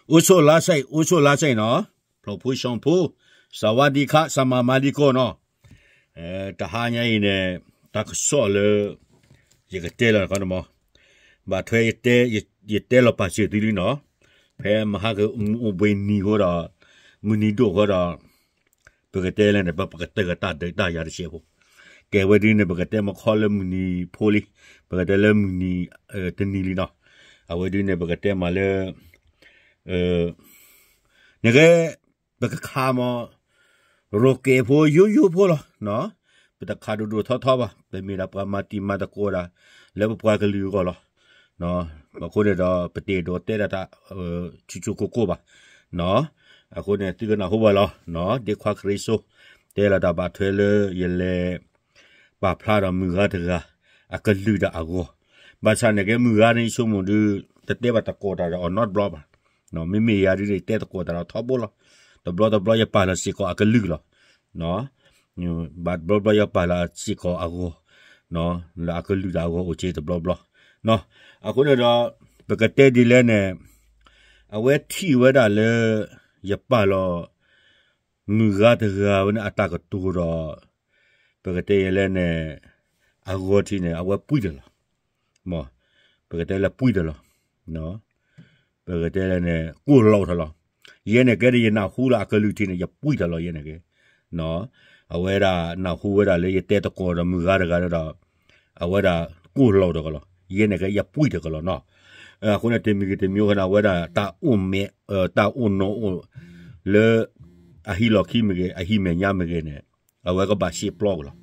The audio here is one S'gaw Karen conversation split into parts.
အိၣ်ဆိၣ်လါဆဲး အိၣ်ဆိၣ်လါဆဲးနီၤ, ဖျိးဖိဆှီဖိ, စဝါဒံခါ စမၤမၤဒံကိးနီၤ, တဟါညါအံၤန့ၣ် တၢ်ကစီၣ်လၢ ယကတဲလီၤတခီန့ၣ်မး, ဘၣ်ထွဲ ယတဲလီၤပာ်စၢၤသုလံနီၤ, ဖဲမဟါကအိၣ်ဘှံးနံၤဃိဒီး မုၢ်နံၤဒိၣ်ဃိဒီး ပကတဲလဲၣ်န့ၣ် ပကတၢၢ်တၢ်ဒုးတၢ်ယၤတစဲးဖိ, ကဲဝဲဒ်န့ၣ် ပကတဲမခီလၢမုၢ်နံၤဖိလံ, ပကတဲလၢမုၢ်နံၤတနံၤလံနီၤ, အဝဲဒ်န့ၣ် ပကတဲမးလၢ နကဲ ပကခးမး ရိၤကဲးဖိယိယိဖိလီၤ, ပတခးဒိၣ်ဒိၣ်ထီထီဘၣ်, ပမ့ၢ်ဒၣ်ပှၤမၤတံၤမၤသကိးဒၣ် လၢပပှၤကလုာ်အဂီၢ်လီၤ, အဃိန့ၣ်ဒီး ပတအဲၣ်ဒိးတဲဒၣ်တၢ် ဆူၣ်ဆူၣ်ကိၢ်ကိၢ်ဘၣ်, အဃိန့ၣ် သုကနၢ်ဟူဘၣ်လီၤ, ဒ့ခွါခရံစိ တဲလီၤတၢ်ဘၣ်ထွဲလၢယလဲၤ ပာ်ဖျါဒီးမုၢ်ဂၤတဂၤ အကလုၢ်ဒၣ်အဂီၢ်, ဘၣ်ဆၣ်န့ၣ်ကဲမုၢ်ဂၤန့ၣ် ယဆိကမိၣ်ဒုး တတဲဘၣ်တကိးတၢ်ဒီးအီၤနီတဘျီဘၣ်, မ့မ့ၢ်ယၤဒုးန့ၣ် ယတဲတကိးတၢ်ဒီးထီဘိလီၤ, တဘျီတဘျီယပာ်လီၤစ့ၢ်ကီးအကလုၢ်လီၤ, ဘၣ်တဘျီဘျီယပာ်လီၤစ့ၢ်ကီးအဂီၢ်, လၢအကလုၢ်ဒၣ်အဂီၢ်အိၣ်က့တဘျီဘျီ, အဃိန့ၣ်ဒီး ပကတဲဒ်လဲၣ်န့ၣ် အဝဲထံၣ်ဝဲဒၣ်လၢ ယပာ်လီၤ မုၢ်ဂၤတဂၤဝဲန့ၣ်အတၢ်ကတိၤဒီး ပကတဲယဲလဲၣ်န့ၣ် အဂီၢ်ထံးန့ၣ် အဝဲပှံၢ်တၢ်လီၤ, မ့ၢ် ပကတဲလၢပှံၢ်တၢ်လီၤ, ပကတဲလဲၣ်န့ၣ် ကိၢ်လီၤတၢ်လီၤ, ယဲန့ၣ်ကဲဒီးယနၢ်ဟူလၢအကလုၢ်ထံးန့ၣ် ယပှံၢ်တၢ်လီၤယဲန့ၣ်ကဲ, အဝဲဒၣ်နၢ်ဟူဝဲဒၣ်လၢယတဲတကိးဒီးမုၢ်ဂၤတဂၤဒီး အဝဲဒၣ်ကိၢ်လီၤတၢ်ကလီၤ, ယဲန့ၣ်ကဲယပှံၢ်တၢ်ကလီၤနီၤ, အဃိန့ၣ် တမံၤဂ့ၤတမံၤဂ့ၤန့ၣ် အဝဲဒၣ်တၢ်အိၣ်မဲ တၢ်အိၣ်နီၢ်အိၣ် လၢ အဟံၣ်လီၢ်ခံမ့ၢ်ဂ့ၤ အဟံၣ်မဲာ်ညါမ့ၢ်ဂ့ၤန့ၣ် အဝဲကဘၣ်စံးပျီကလီၤ,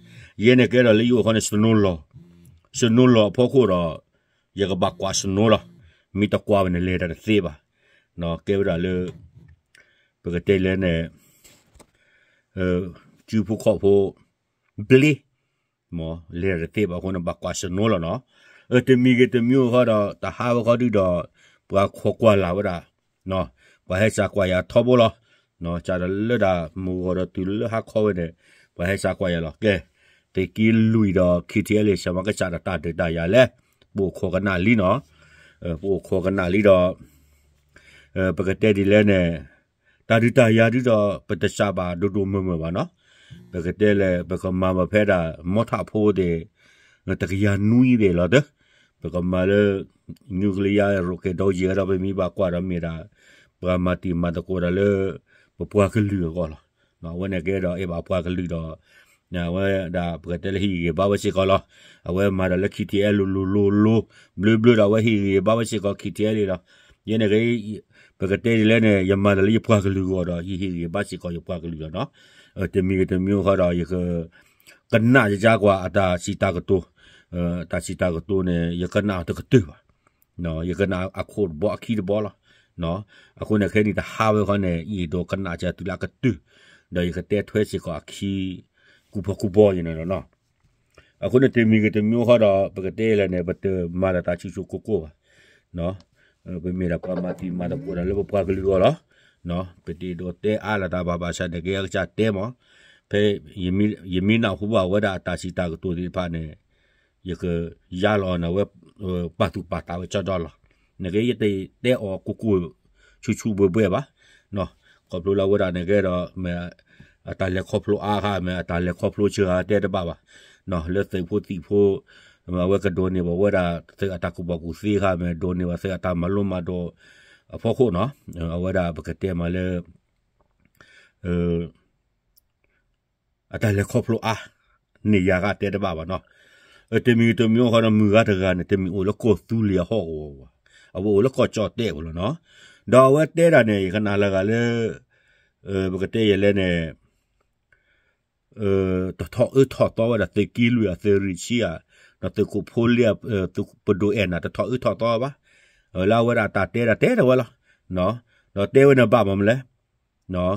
ယဲန့ၣ်ကဲဒီးလၢယအိၣ်ဃီန့ၣ် snow လီၤ, snow လီၤအဖီခိၣ်ဒီး ယကဘၣ်ကွၢ် snow လီၤ, မ့ၢ်တကွၢ်ဝဲန့ၣ် လဲၤတၢ်တသ့ဘၣ်, ကဲဝဲဒၣ်လၢ ပကတဲလဲၣ်န့ၣ် စုဖိခီၣ်ဖိ ဘျ့ မ့ၢ်လဲၤတၢ်တသ့ဘၣ်အဃိန့ၣ် ဘၣ်ကွၢ် snow လီၤနီၤ, တမံၤဂ့ၤတမံၤဂ့ၤဃီဒီး တဟါဝဲဃီဒုဒီး ပှၤခိးကွၢ်လၢ်ဝဲဒၣ် ပှၤဟဲစးကွၢ်ယၤထီဘိလီၤ, စးဒီးလၢဒၣ်မုၢ်ဂီၤဒီးတုၤလၢဟါခီဝဲန့ၣ် ပှၤဟဲစးကွၢ်ယၤလီၤ, ကဲ သုးက့လွံၢ်ဒီး ခံထံအဲလ့ၣ် စးမၤကစၢ်ဒီးတၢ်ဒုးတၢ်ယၤလဲၣ်, ပအိၣ်ခိးကနၣ်လံနီၤ, ပအိၣ်ခိးကနၣ်လံဒီး ပကတဲဒ်လဲၣ်န့ၣ် တၢ်ဒုးတၢ်ယၤဒုဒီး ပတစးဘၣ်ဒိၣ်ဒိၣ်မုၢ်မုၢ်ဘၣ်နီၤ, ပကတဲလဲၣ် ပကမၤဘၣ်ဖဲဒၣ် မီထးဖိသ့ၣ် တကယၤနွံသ့ၣ်လီၤတၢ်, ပကမၤလၢ nuclear ရိၤကဲးဒီးယဲၤဒီး ပမ့ၢ်ဘၣ်ကွၢ်ဒီးမ့ၢ်ဒၣ် ပှၤမၤတံၤမၤသကိးတၢ်လၢ ပပှၤကလုာ်အဂီၢ်လီၤ, အဝဲန့ၣ်ကဲဒီးအဲၣ်ဘၣ်ပှၤကလုာ်ဒီး အဝဲဒၣ်ပကတဲလၢဟ့ၣ်ဂံၢ်ဘါဝဲစ့ၢ်ကီးလီၤ, အဝဲမၤဒီးလၢ ခံထံအဲလ့ၣ် လိၤလိၤလိၤ ဘျၢဘျၢဒီးအဝဲဟ့ၣ်ဂံၢ်ဘါဝဲစ့ၢ်ကီး ခံထံအဲလ့ၣ်လီၤ, ယဲန့ၣ်ကဲ ပကတဲဒ်လဲၣ်န့ၣ် ယမၤတၢ်လၢယပှၤကလုာ်အဂီၢ်ဒီး ယဟ့ၣ်ဂံၢ်ဘါစ့ၢ်ကီးယပှၤကလုာ်လီၤနီၤ, တမံၤဂ့ၤတမံၤဂ့ၤဃီဒီး ယက ကနၣ်ယကကွၢ်အတၢ်စံးတၢ်ကတိၤ, တၢ်စံးတၢ်ကတိၤန့ၣ် ယကနၣ်တကတၢၢ်ဘၣ်, ယကနၣ်အခိၣ်တဘီအခံတဘီလီၤ, အဃိန့ၣ်ခဲနံၤတဟါဝဲဃီန့ၣ် ယအဲၣ်ဒိးကနၣ်က့ၤတုၤလၢအကတၢၢ်, ဒီးယကတဲထွဲစ့ၢ်ကီးအခံ ကူၣ်ဖီကူၣ်ဘီယဲန့ၣ်လီၤနီၤ, အဃိန့ၣ်တမံၤဂ့ၤတမံၤဂ့ၤဃီဒီး ပကတဲလဲၣ်န့ၣ် ပတမၤဒီးတၢ်ဆူၣ်ဆူၣ်ကိၢ်ကိၢ်ဘၣ် ပမ့ၢ်ဒၣ်ပှၤမၤတံၤမၤသကိးတၢ်လၢပပှၤကလုာ်အဂီၢ်လီၤ, ပတအဲၣ်ဒိးတဲအါလၢတၢ်ဘၣ်ဘၣ်ဆၣ်န့ၣ် ကဲအကစၢ်တဲမး, ဖဲ ယမ့ၢ်နၢ်ဟူဘၣ်ဝဲဒၣ်အတၢ်စံးတၢ်ကတိၤသ့ၣ်တဖၣ်န့ၣ် ယကယါလီၤန့ၣ် အဝဲ ပာ်သူၣ်ပာ်သးဝဲကၠီဒီလီၤ, နကဲယတတဲအီၤကိၢ်ကိၢ် ဆူၣ်ဆူၣ်ဘှဲဘှဲဘၣ်, ခီဖျိလၢအဝဲဒၣ်န့ၣ်ကဲဒီး မ့ၢ် အတၢ်လဲၤခီဖျိအါဃာ် မ့ၢ်အတၢ်လဲၤခီဖျိဆၢဃာ်တဲတဘၣ်ဘၣ်, လၢသုးဖိသံၣ်ဖိ အဝဲကဒိးန့ၢ်ဘၣ်ဝဲဒၣ် သုးအတၢ်ကူၣ်ဘၣ်ကူၣ်သ့ဃာ် မ့ၢ်ဒိးန့ၢ်ဘၣ်သုးအတၢ်မၤလိမၤဒိး အဖီခိၣ်နီၤ, အဝဲဒၣ်ပကတဲမးလၢ အတၢ်လဲၤခီဖျိအါ န့ၢ်ယၤဃာ်တဲတဘၣ်ဘၣ်နီၤ, တမံၤတမံၤအိၣ်ဃီဒီး မုၢ်ဂၤတဂၤန့ၣ် တမ့ၢ်အိၣ်လၢကီၢ်သူလ့ၤအဟီၣ်ကဝီၤဘၣ်, အဝဲအိၣ်လၢကီၢ်ကၠီၣ်တဲၣ်ပူၤလီၤနီၤ, ဒီးအဝဲတဲဒၣ်န့ၣ် ယကနၣ်လၢဂၤလၢ ပကတဲယဲလဲၣ်န့ၣ် တထီၣ်အၢထီၣ်သီဝဲဒၣ်သုးက့လွံၢ်ဧါ သုးရ့ၣ်ဆံဧါ, ဒီးသုးခိၣ်ဖိလ့ဧါ, သုးပဒိၣ်အဲၣ်နၤ တထီၣ်အၢထီၣ်သီဘၣ်, လၢအဝဲဒၣ်တၢ်တဲဒၣ်တဲဒၣ်ဝဲလီၤ, ဒီးတဲဝဲန့ၣ်ဘၣ်မးမလဲၣ်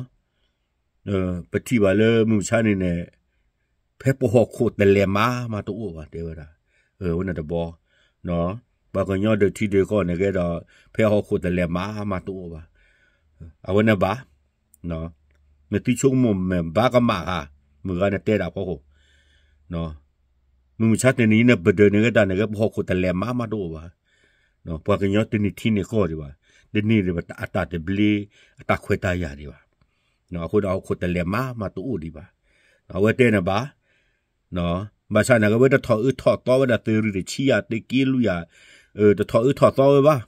ပထံၣ်ဘၣ်လၢမုၢ်မဆါန့ၣ်န့ၣ် ဖဲပဟီၣ်ခိၣ်တလဲၤမးမးတအိၣ်ဘၣ် တဲဝဲဒၣ်, ဝဲန့ၣ်တဘီ, ပှၤကညီဒုးထံဒုးကီၢ်န့ၣ်ကဲဒီး ဖဲဟီၣ်ခိၣ်တလဲၤမးမးတအိၣ်ဘၣ်, အဝဲန့ၣ်ဘၣ်, နသုဆိကမိၣ်မ့ၢ်ဘၣ်ကမၣ်ဧါ, မုၢ်ဂၤန့ၣ်တဲဒၣ်ဖီခိၣ် မုၢ်မဆါတနံၤအံၤန့ၣ် ပဒၢးန့ၣ်ဂ့ၤတၢ်န့ၣ်ဂ့ၤ ပဟီၣ်ခိၣ်တလဲၤမးမးတအိၣ်ဘၣ်, ပှၤကညီတနံၤထံန့ၢ်ကီၢ်ဒံးဘၣ်, တန့ၢ်ဒံးဘၣ်အတၢ်သဘျ့ အတၢ်ခွဲးတၢ်ယာ်ဒံးဘၣ်. အဃိဒီးဟီၣ်ခိၣ်တလဲၤမၤမၤတအိၣ်ဒံးဘၣ်. အဝဲတဲန့ၣ်ဘၣ်, ဘၣ်ဆၣ်န့ၣ် အဝဲတထီၣ်အၢထီၣ်သီဝဲဒၣ် သုးရ့ၣ်တဆံယၤ သုးက့လွံၢ်ယၤ, တထီၣ်အၢထီၣ်သီဝဲဘၣ်.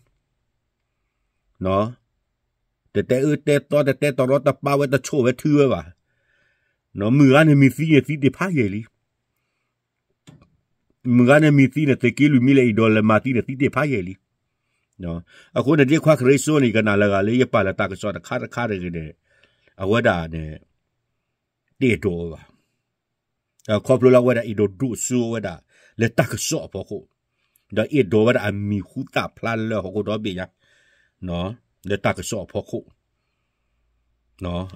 တတဲအၢတဲသီ တတဲတရီတပါဝဲ တဆိၣ်ဝဲထုဝဲဘၣ်. မုၢ်ဂၤန့ၣ်မ့ၢ်သံန့ၣ် သံသ့ၣ်ဖးယံာ်လံ. မုၢ်ဂၤန့ၣ်မ့ၢ်သံန့ၣ် သုးက့လွံၢ်မ့ၢ်လဲၤအံၤဒီးလဲၤမၤသံန့ၣ် သံသ့ၣ်ဖးယံာ်လံ. အဃိန့ၣ် ဒ်ခွါခရံာ်စိန့ၣ် ယကနၣ်လၢဂၤလၢယပာ်လၢတၢ်ကစီၣ်တခါတခါတဂ့ၤန့ၣ်, အဝဲဒၣ်န့ၣ် တအဲၣ်ဒိးဝဲဘၣ်. ခီဖျိလၢအဝဲဒၣ်အဲၣ်ဒိးဒိၣ်စိဝဲဒၣ် လၢတၢ်ကစီၣ်အဖီခိၣ်, ဒီးအဲၣ်ဒိးဝဲဒၣ်အမံၤဟူသၣ်ဖျါလၢဟီၣ်ခိၣ်ဒီဘ့ၣ်ညါ, လၢတၢ်ကစီၣ်အဖီခိၣ်.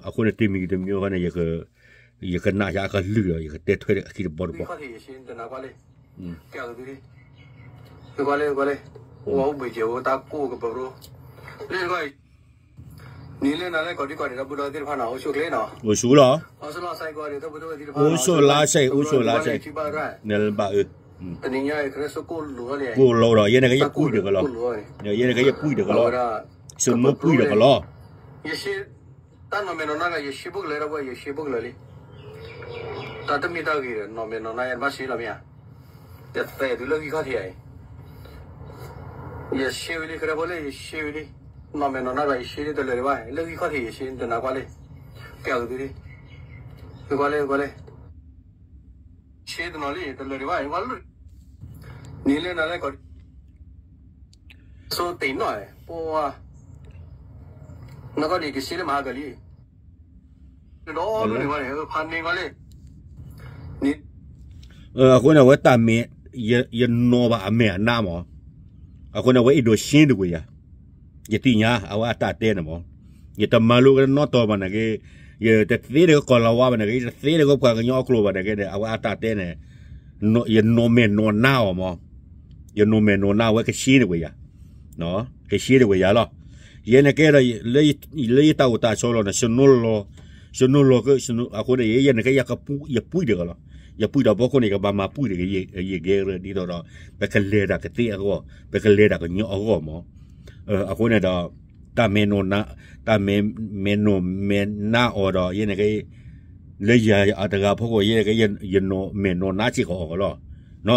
အဃိန့ၣ် တမံၤတမံၤအဃိန့ၣ် ယကနၣ်ယၤအကလုၢ်ဒီး ယကတဲထွဲအခံတဘီတဘီ. နံၤလၢနၤလၢကီၢ်ဒံကီၢ်ဒဲး ဒီပုၢ်ဒီဝဲၢ်သ့ၣ်တဖၣ်နီၤ အိၣ်ဆူၣ်ချ့နီၤ, အိၣ်ဆူၣ်လီၤ, အိၣ်ဆူၣ်လါဆဲး, အိၣ်ဆူၣ်လါဆဲး, နဘၣ်အၢ, တနံၤညါ ကိၣ်လီၤဒီး ယဲန့ၣ်ကယဲၢ်ပှံၢ်တကလီၤ, ယဲန့ၣ်ကယဲၢ်ပှံၢ်တကလီၤ, စနိပှံၢ်တကလီၤ. ယ တၢ်နီၢ်မဲာ်နီၢ်နါဂၤ ယရှဲဘိၣ်ကလၢၤဒီး ယရှဲဘိၣ်ကလၢၤလံ. တၢ်တမ့ၢ်တၢ်ဂ့ၤဒီး နီၢ်မဲာ်နီၢ်နါယဘၣ်ရှဲလီၤမ့ၢ်ဧါ, ယသဲးသုလၢဂံၢ်ခီၣ်ထံးဧါအံၤ, ယရှဲဝံၤလံ ကရၢဖိလၢ ယရှဲဝံၤလံ, နီၢ်မဲာ်နီၢ်နါဂၤ ယရှဲလံ တလၢာ်ဒံးဘၣ် လၢဂံၢ်ခီၣ်ထံး ယရှဲတနၤကွၢ်လံ, ကဲသုလံ, ကွၢ်လံ ကွၢ်လံ, ရှဲတနီၤလံ တလၢာ်ဒံးဘၣ် ကွၢ်လံ. နံၤလၢနၤလၢကီၢ် ဆိတ့ၢ်နီၣ်, ပှၤ, နကီၢ်ဒံးကရှဲလၢမၤဟါကလံ, ဒီးဒိၣ်န့ၢ်ဝဲန့ၣ် ဖးန့ၢ်ဝဲလံ. အဃိန့ၣ် အဝဲတၢ်မ့ၢ်, ယနီၢ်ဘၣ်အမဲာ်အနါမး, အဃိန့ၣ် အဝဲအဲၣ်ဒိးရှဲတကွံာ်ယၤ, ယသ့ၣ်ညါ အဝဲအတၢ်တဲန့ၣ်မး, ယတမၤလိကနီတီၤဘၣ်န့ၣ်က့, ယတသ့တကီၢ်လၤဝါဘၣ်န့ၣ်က့, ယတသ့တကပှၤကညီအကျိာ်ဘၣ်န့ၣ်က့န့ၣ် အဝဲအတၢ်တဲန့ၣ် ယနီၢ်မဲာ်နီၢ်နါအီၤမး, ယနီၢ်မဲာ်နီၢ်နါအဝဲကရှဲတကွံာ်ယၤ, ကရှဲတကွံာ်ယၤလီၤ. ယဲန့ၣ်ကဲဒီး လၢယတၢ်အိၣ်တၢ်ဆိးလီၤန့ၣ် စနိလီၤ, စနိလီၤက, အဃိန့ၣ် ယဲန့ၣ်ကဲ ယပှံၢ်တကလီၤ, ယပှံၢ်တၢ်ဖီခိၣ်န့ၣ် ယကဘၣ်မၤပှံၢ်တဂ့ၤ, ယဂဲၤရၢဒ်သိးဒီး ပကလဲၤတၢ်ကသ့အဂီၢ်, ပကလဲၤတၢ်ကညီအဂီၢ်မး. အဃိန့ၣ်ဒီး တၢ်မဲာ်နီၢ်, တၢ်မဲာ်, မဲာ်နီၢ်မဲာ်နါအီၤဒီး ယဲန့ၣ်ကဲ လၢယၤအတဂၤဖီခိၣ် ယဲန့ၣ်ကဲ ယနီၢ်မဲာ်နီၢ်နါစ့ၢ်ကီးအီၤလီၤ. ကီၢ်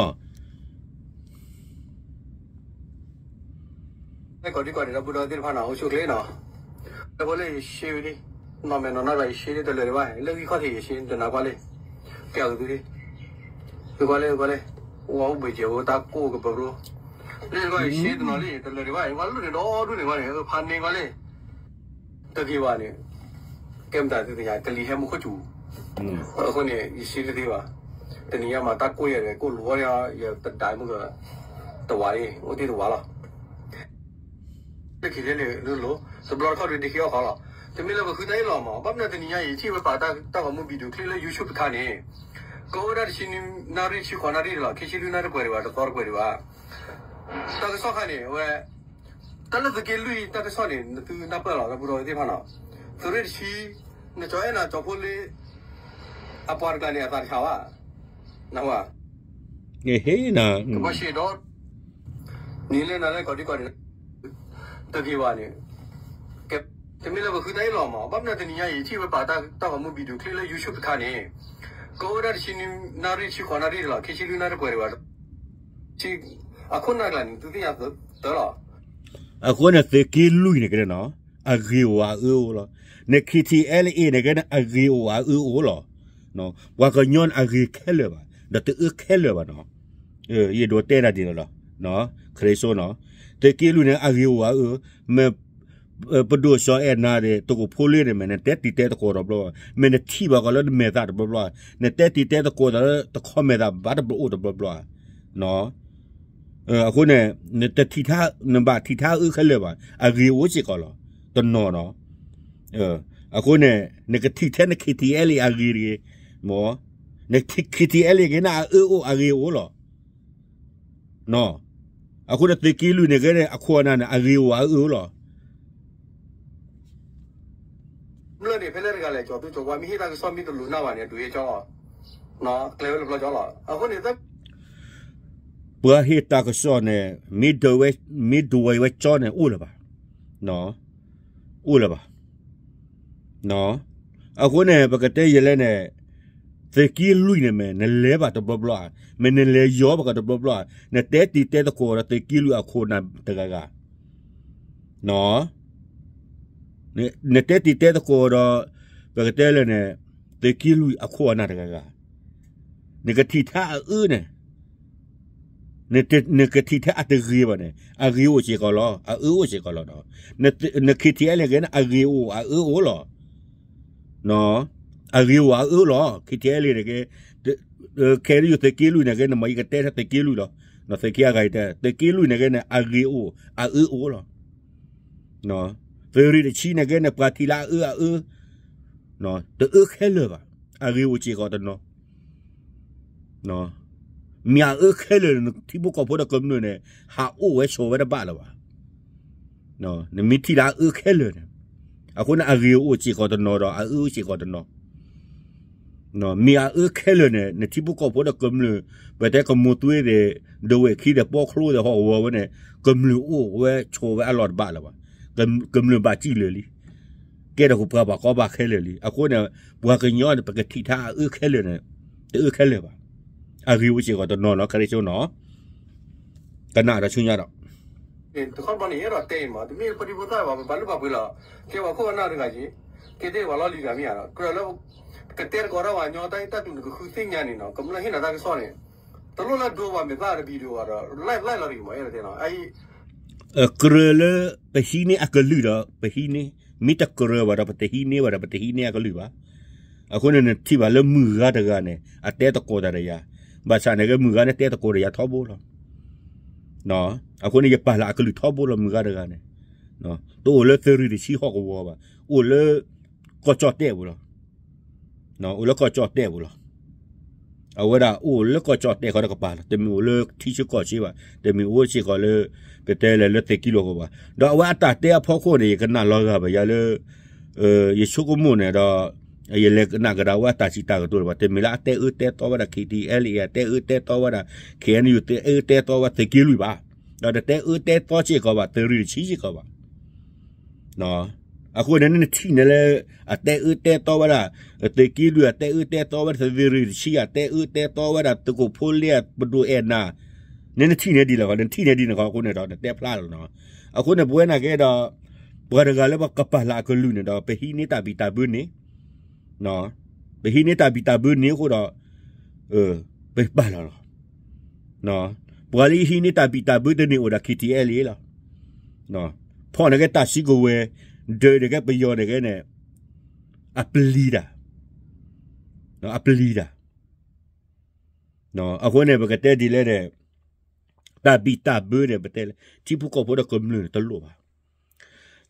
ဒံကီၢ်ဒဲး ဒီပုၢ်ဒီဝဲၢ်သ့ၣ်တဖၣ်နီၤ အိၣ်ဆူၣ်ချ့နီၤ, တၢ်ဖိလၢယရှဲဝံၤလံ, နီၢ်မဲာ်နီၢ်နါဂၤ ယရှဲလံ တလၢာ်ဒံးဘၣ် လၢဂံၢ်ခီၣ်ထံး ယရှဲတနၤကွၢ်လံ, ကဲသုလံ, ကွၢ်လံ ကွၢ်လံ, ဝဲအိၣ်ဘှံးစဲးဖိတၢ်ကိၢ်ကပၤဘျီ, လၢယရှဲတနီၤလံ တလၢာ်ဒံးဘၣ် ဝဲလုၢ်န့ၣ်ဒီဒူၣ်န့ၣ်ဝဲန့ၣ် ဖးန့ၢ်ကွၢ်လံ တဂ့ၤဘၣ်န့ၣ်, ကဲမတၤသုသ့ၣ်ညါ ကလံၤဟဲမူခိၣ်စူၤ, အဃိန့ၣ် ယရှဲတသ့ဘၣ်, တနံၤညါမး တၢ်ကိၢ်ယၤဒီး ကိၢ်လီၤဝဲ ယတဒၣ်မုၢ်က တဝၤလံ အိၣ်တ့ၢ်တဝၤလီၤ, တခံလၢလၢလိၤ တဘျီတခီၣ်ဒုးဒံးခံအီၣ်ခီလီၤ, တမ့ၢ်လၢပဃုတၢ်အ့ၣ်လီၤမး ဘၣ်မနုၤတနံၤညါအံၤ ထံၣ်ဝဲပာ်တၢ်ဂီၤမူ video clip လၢ YouTube တခါန့ၣ်, ကအိၣ်ဝဲဒၣ်တဆံနွံနၣ်ရံၣ် တဆံဃိးနၣ်ရံၣ်လီၤ, ခံဆံလွံၢ်နၣ်ရံၣ်တပှဲၤဒံးဘၣ် တသီတပှဲၤဒံးဘၣ် တၢ်ကစီၣ်ခါန့ၣ် အဝဲ တၢ်လၢသုးက့လွံၢ်တၢ်ကစီၣ်န့ၣ် နသုနၢ်ပၢၢ်လီၤ ဒီပုၢ်ဒီဝဲၢ်သ့ၣ်တဖၣ်နီၤ, သုးရ့ၣ်တဆံ နကၠီအဲၣ်နၤကၠီဖိလ့ အပှၤတကျါန့ၣ် အသးတဆါဘၣ်, နၢ်ဟူဧါ, ကဘၣ်ရှဲဒီး နံၤလၢနၤလၢကီၢ်ဒံကီၢ်ဒဲး တဂ့ၤဘၣ်န့ၣ်, တမ့ၢ်လၢပဃုတၢ်အ့ၣ်လီၤမး ဘၣ်မနုၤတနံၤညါအံၤ ထံၣ်ဝဲပာ်တၢ်ဂီၤမူ video clip လၢ YouTube တခါန့ၣ်, ကအိၣ်ဝဲဒၣ်တဆံနွံနၣ်ရံၣ် တဆံဃိးနၣ်ရံၣ်လီၤ ခံဆံလွံၢ်နၣ်ရံၣ်တပှဲၤဒံးဘၣ် အခိၣ်နၢ်ကျါန့ၣ် သုသ့ၣ်ညါသၢလီၤ, အဃိန့ၣ် သုးက့လွံၢ်န့ၣ်ကဲနီၤ အဂ့ၤအိၣ်အအၢအိၣ်လီၤ, န KTLA န့ၣ်ကဲန့ၣ် အဂ့ၤအိၣ်အအၢအိၣ်လီၤ, ပှၤကညီန့ၣ် အဂ့ၤခဲလၢာ်ဘၣ် ဒီးတအၢခဲလၢာ်ဘၣ်နီၤ, ယဒိးတဲနၤဒ်န့ၣ်လီၤ, ခရံာ်စိနီၤ, သုးက့လွံၢ်န့ၣ် အဂ့ၤအိၣ်အအၢ, မ့ၢ် ပဒိၣ်စီၤအဲၣ်နၤန့ၣ် တကိးဖိလ့န့ၣ် မ့ၢ်နတဲတံၤတဲသကိးတဘျီဘၣ်, မ့ၢ်နထံၣ်ဘၣ်ကီးလၢနမဲာ်သးတဘျီဘျီ, နတဲတံၤတဲသကိးသးလၢတခီမဲာ်သးဘၣ်တဘျီအိၣ်တဘျီဘျီ, အဃိန့ၣ် နတထံၣ်ထါ နဘၣ်ထံၣ်ထါအအၢခဲလၢာ်ဘၣ် အဂ့ၤအိၣ်စ့ၢ်ကီးလီၤ, တနီၤနီၤ, အဃိန့ၣ် နကထံၣ်ထဲန KTLA အဂ့ၤတဂ့ၤ, မ့ၢ် န KTLA ကဲန့ၣ် အအၢအိၣ်အဂ့ၤအိၣ်လီၤ အဃိန့ၣ် သုးက့လွံၢ်န့ၣ်ကဲန့ၣ် အခိၣ်အနၢ်န့ၣ် အဂ့ၤအိၣ်အအၢလီၤ, ဘျၢန့ၣ် ဖဲလဲၣ်တဂၤလဲၣ် ကၠီၤသူကၠီၤဝါ မ့ၢ်ဟ့ၣ်တၢ်ကစီၣ်မ့ၢ်တလိၤနၢ်ဘၣ်န့ၣ် ဒုးဟ့ၣ်ကၠီလီၤ, ကျဲဝဲလၢပျီကၠီလီၤ, အဃိန့ၣ် ပှၤဟ့ၣ်တၢ်ကစီၣ်န့ၣ် မ့ၢ်ဒဝဲ မ့ၢ်ဒဝဲဝဲကၠီန့ၣ်အိၣ်လၢၤဘၣ်, အိၣ်လၢၤဘၣ်. အဃိန့ၣ် ပကတဲယဲလဲၣ်န့ၣ်, သုးက့လွံၢ်န့ၣ် မ့ၢ်နလဲၤဘၣ်တဘျီဘျီဧါ, မ့ၢ်နလဲၤယီၤဘၣ်ကဒီးတဘျီဘျီဧါ, နတဲတံၤတဲသကိးဒီးသုးက့လွံၢ်အခိၣ်နၢ်တဂၤဂၤ, နတဲတံၤတဲသကိးဒီး ပကတဲလဲၣ်န့ၣ်, သုးက့လွံၢ်အခိၣ်အနၢ်တဂၤဂၤ, နကထံၣ်ထဲအအၢန့ၣ်, နကထံၣ်ထဲအတဂ့ၤဘၣ်န့ၣ် အဂ့ၤအိၣ်စ့ၢ်ကီးလီၤ, အအၢအိၣ်စ့ၢ်ကီးလီၤ. န KTLA ကဲန့ၣ် အဂ့ၤအိၣ်အအၢအိၣ်လီၤ. အဂ့ၤအိၣ်အအၢလီၤ KTLA န့ၣ်ကဲ, ခဲအံၤသုးက့လွံၢ်န့ၣ်ကဲ နမ့ၢ်ယကတဲထဲသုးက့လွံၢ်လီၤ. သုးက့အဂၤယတဲ သုးက့လွံၢ်န့ၣ်ကဲန့ၣ် အဂ့ၤအိၣ်အအၢအိၣ်လီၤ. သုးရ့ၣ်တဆံန့ၣ်ကဲန့ၣ် ပှၤထံၣ်လၢအအၢအအၢ, တအၢခဲလၢာ်ဘၣ်, အဂ့ၤအိၣ်စ့ၢ်ကီးတနီၤ မ့ၢ်အအၢခဲလၢာ်န့ၣ် ထံဖိကီၢ်ဖိဒီးကမျၢၢ်န့ၣ် ဟးအိၣ်ဝဲဆိးဝဲတဘၣ်လၢၤဘၣ်. နမ့ၢ်ထံၣ်လၢအအၢခဲလၢာ်န့ၣ်, အဃိန့ၣ် အဂ့ၤအိၣ်စ့ၢ်ကီးတနီၤဒီး အအၢအိၣ်စ့ၢ်ကီးတနီၤ, မ့ၢ်အအၢခဲလၢာ်န့ၣ် နထံဖိကီၢ်ဖိဒီးကမျၢၢ်, ပတဲကမူၤသွ့သ့ၣ်, ဒဝဲၢ်ခံသ့ၣ် ပီချိသ့ၣ် ဟီၣ်ကဝီၤဝဲန့ၣ် ကမျၢၢ်အိၣ်ဝဲဆိးဝဲအလီၢ်တဘၣ်လၢၤဘၣ်. ကမျၢၢ်ဘၣ်စံၣ်လၢာ်လံ, ကဲထီၣ်ပှၤဘၣ်ကီဘၣ်ခဲလၢာ်လံ. အဃိန့ၣ် ပှၤကညီန့ၣ် ပကထံၣ်ထဲအအၢခဲလၢာ်န့ၣ် တအၢခဲလၢာ်ဘၣ်. အဂ့ၤအိၣ်စ့ၢ်ကီးတနီၤနီၤ ခရံာ်စိနီၤ, ကနၣ်ဒီးဆူညါဒီး တခီဘီန့ၣ် အဲၣ်ဒိးတဲအံၤမး တမ့ၢ်ပဒံဖိသၣ်ဘၣ် ပဘၣ်လုၢ်ဘၣ်ပှ့ၤလီၤ. ကဲပှၤခိၣ်ပှၤနၢ်တဂၤက့ၤ, ကဲသ့ၣ်ပှၤလီၢ်လံၤတဂၤမ့ၢ်ဧါဒီး ကြၢးလၢ ကတဲသကိးတၢ်ပှၤကညီတၢ်ဂ့ၢ်တၢ်ကျိၤန့ၣ် ကဃုသ့ၣ်ညါန့ၣ်နီၤ ကမျၢၢ်ဟ့ၣ်နၤတၢ်ကစီၣ်န့ၣ် တလိၣ်လၢဒိပှၤမဲာ်သၣ်တဘံဒိဘၣ်ဒီး လၢလီၤတဂ့ၤမး အဲၣ်ဒိးတဲနီၤ အံၤ ကြၢးလၢပဟံးန့ၢ်အကလုၢ်ဒီး ပဟံးန့ၢ်, မ့ၢ်တကြၢးဘၣ်ဒီး ပတဟံးန့ၢ်ဘၣ်ဒီး ပတဟံးန့ၢ်အကလုၢ်ဘၣ်. အဃိန့ၣ် နထံၣ်ဘၣ်လၢမုၢ်ဂၤတဂၤန့ၣ် အတဲသကိးတၢ်ဒီးယၤ, ဘၣ်ဆၣ်န့ၣ်က့ မုၢ်ဂၤန့ၣ်တဲသကိးဒီးယၤထီဘိလီၤ. အဃိန့ၣ် ယပာ်လၢအကလုၢ်ထီဘိလီၤ မုၢ်ဂၤတဂၤန့ၣ်, တအိၣ်လၢသုးရ့ၣ်တဆံဟီၣ်ကဝီၤဘၣ်, အိၣ်လၢ ကီၢ်ကၠီၣ်တဲၣ်ပူၤလီၤ. အိၣ်လၢကီၢ်ကၠီၣ်တဲၣ်ပူၤလီၤ. အဝဲဒၣ်အိၣ်လၢကီၢ်ကၠီၣ်တဲၣ်ဃီတကပၤလီၤ. တမ့ၢ်အိၣ်လၢထံဆၢကီၢ်ဆၢဘၣ်, တမ့ၢ်အိၣ်စ့ၢ်ကီးလၢ ပတဲလၢ လၢသုးက့လွံၢ်အဃိဘၣ်. ဒီးအဝဲအတၢ်တဲအဖီခိၣ်န့ၣ် ယကနၣ်လီၤဂာ်ဘၣ်ယၤလၢ ယဆိကမိၣ်န့ၣ်ဒီး ယလဲၤကနၣ်ကဒါဝဲအတၢ်စံးတၢ်ကတိၤလၢၤဘၣ်. တမ့ၢ်လၢအတဲအၢတဲသီဝဲဒၣ် KTLA အတဲအၢတဲသီဝဲဒၣ် KNU တဲအၢတဲသီဝဲသုးက့လွံၢ်ဘၣ်. ဒီးတတဲအၢတဲသီစ့ၢ်ကီးဘၣ် သုးရ့ၣ်တဆံစ့ၢ်ကီးဘၣ်. အဃိန့ၣ် နထံၣ်န့ၣ်လၢ အတဲအၢတဲသီဝဲဒၣ် သုးက့လွံၢ် အတဲအၢတဲသီဝဲဒၣ် သုးရ့ၣ်တဆံ အတဲအၢတဲသီဝဲဒၣ် သုးခိၣ်ဖိလ့ ပဒိၣ်အဲၣ်နၤ, နထံၣ်န့ၣ်ဒ်လဲၣ်, နထံၣ်န့ၣ်ဒ်န့ၣ် အဃိန့ၣ်ဒီး နတဲဖျါလီၤနီၤ. အဃိန့ၣ် ပဝဲန့ၣ်ကဲဒီး ပှၤတဂၤလၢပကပာ်လၢအကလုၢ်န့ၣ်ဒီး ပဟံးန့ၢ်တၢ်ဘံၣ်တၢ်ဘၢန့ၣ် ပဟံးန့ၢ်တၢ်ဘံၣ်တၢ်ဘၢန့ၣ်အဃိဒီး ပပာ်လီၤလီၤ. ပှၤလၢဟံးန့ၢ်တၢ်ဘံၣ်တၢ်ဘၢတန့ၢ်အိၣ်ဒီး KTLA လီၤ. ဖီၣ်န့ၣ်ကဲတၢ်စုကဝဲၤ, ဒၢးန့ၣ်ကဲပယီၤန့ၣ်ကဲန့ၣ် အပျံၤတၢ်, အပျံၤတၢ်. အဃိန့ၣ် ပကတဲဒ်လဲၣ်န့ၣ် တၢ်ဘံၣ်တၢ်ဘၢန့ၣ် ပတဲလၢ ထံဖိကီၢ်ဖိဒီးကမျၢၢ်န့ၣ် တလိၣ်ဘၣ်.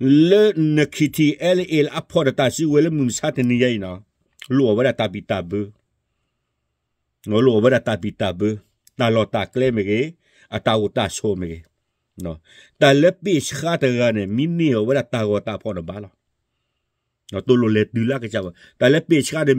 လၢန KTLA လၢအဖီၣ်ဒီးတၢ်စုကဝဲၤလၢမုၢ်မဆါတနံၤညါအံၤနီၤ, လိၣ်အီၤဝဲဒၣ်တၢ်ဘံၣ်တၢ်ဘၢ, လိၣ်အီၤဝဲဒၣ်တၢ်ဘံၣ်တၢ်ဘၢ, တၢ်လီၢ်တၢ်ကျဲမ့ၢ်ဂ့ၤ, အတၢ်အိၣ်တၢ်ဆိးမ့ၢ်ဂ့ၤ, တၢ်လၢပ့ၢ်ဆှါတဂၤန့ၣ် မ့ၢ်န့ၢ်အီၤဝဲဒၣ်တၢ်ဂီၤတၢ်ဖီၣ်န့ၣ်ဘၣ်လီၤ. တလိၣ်လဲၤတုၤလၢအကစၢ်ဘၣ်. တၢ်လၢပ့ၢ်ဆှါန့ၣ် မ့ၢ်လဲၤနုာ်လၢတၢ်လီၢ်န့ၣ်ဒီးဒိတၢ်ဂီၤလီ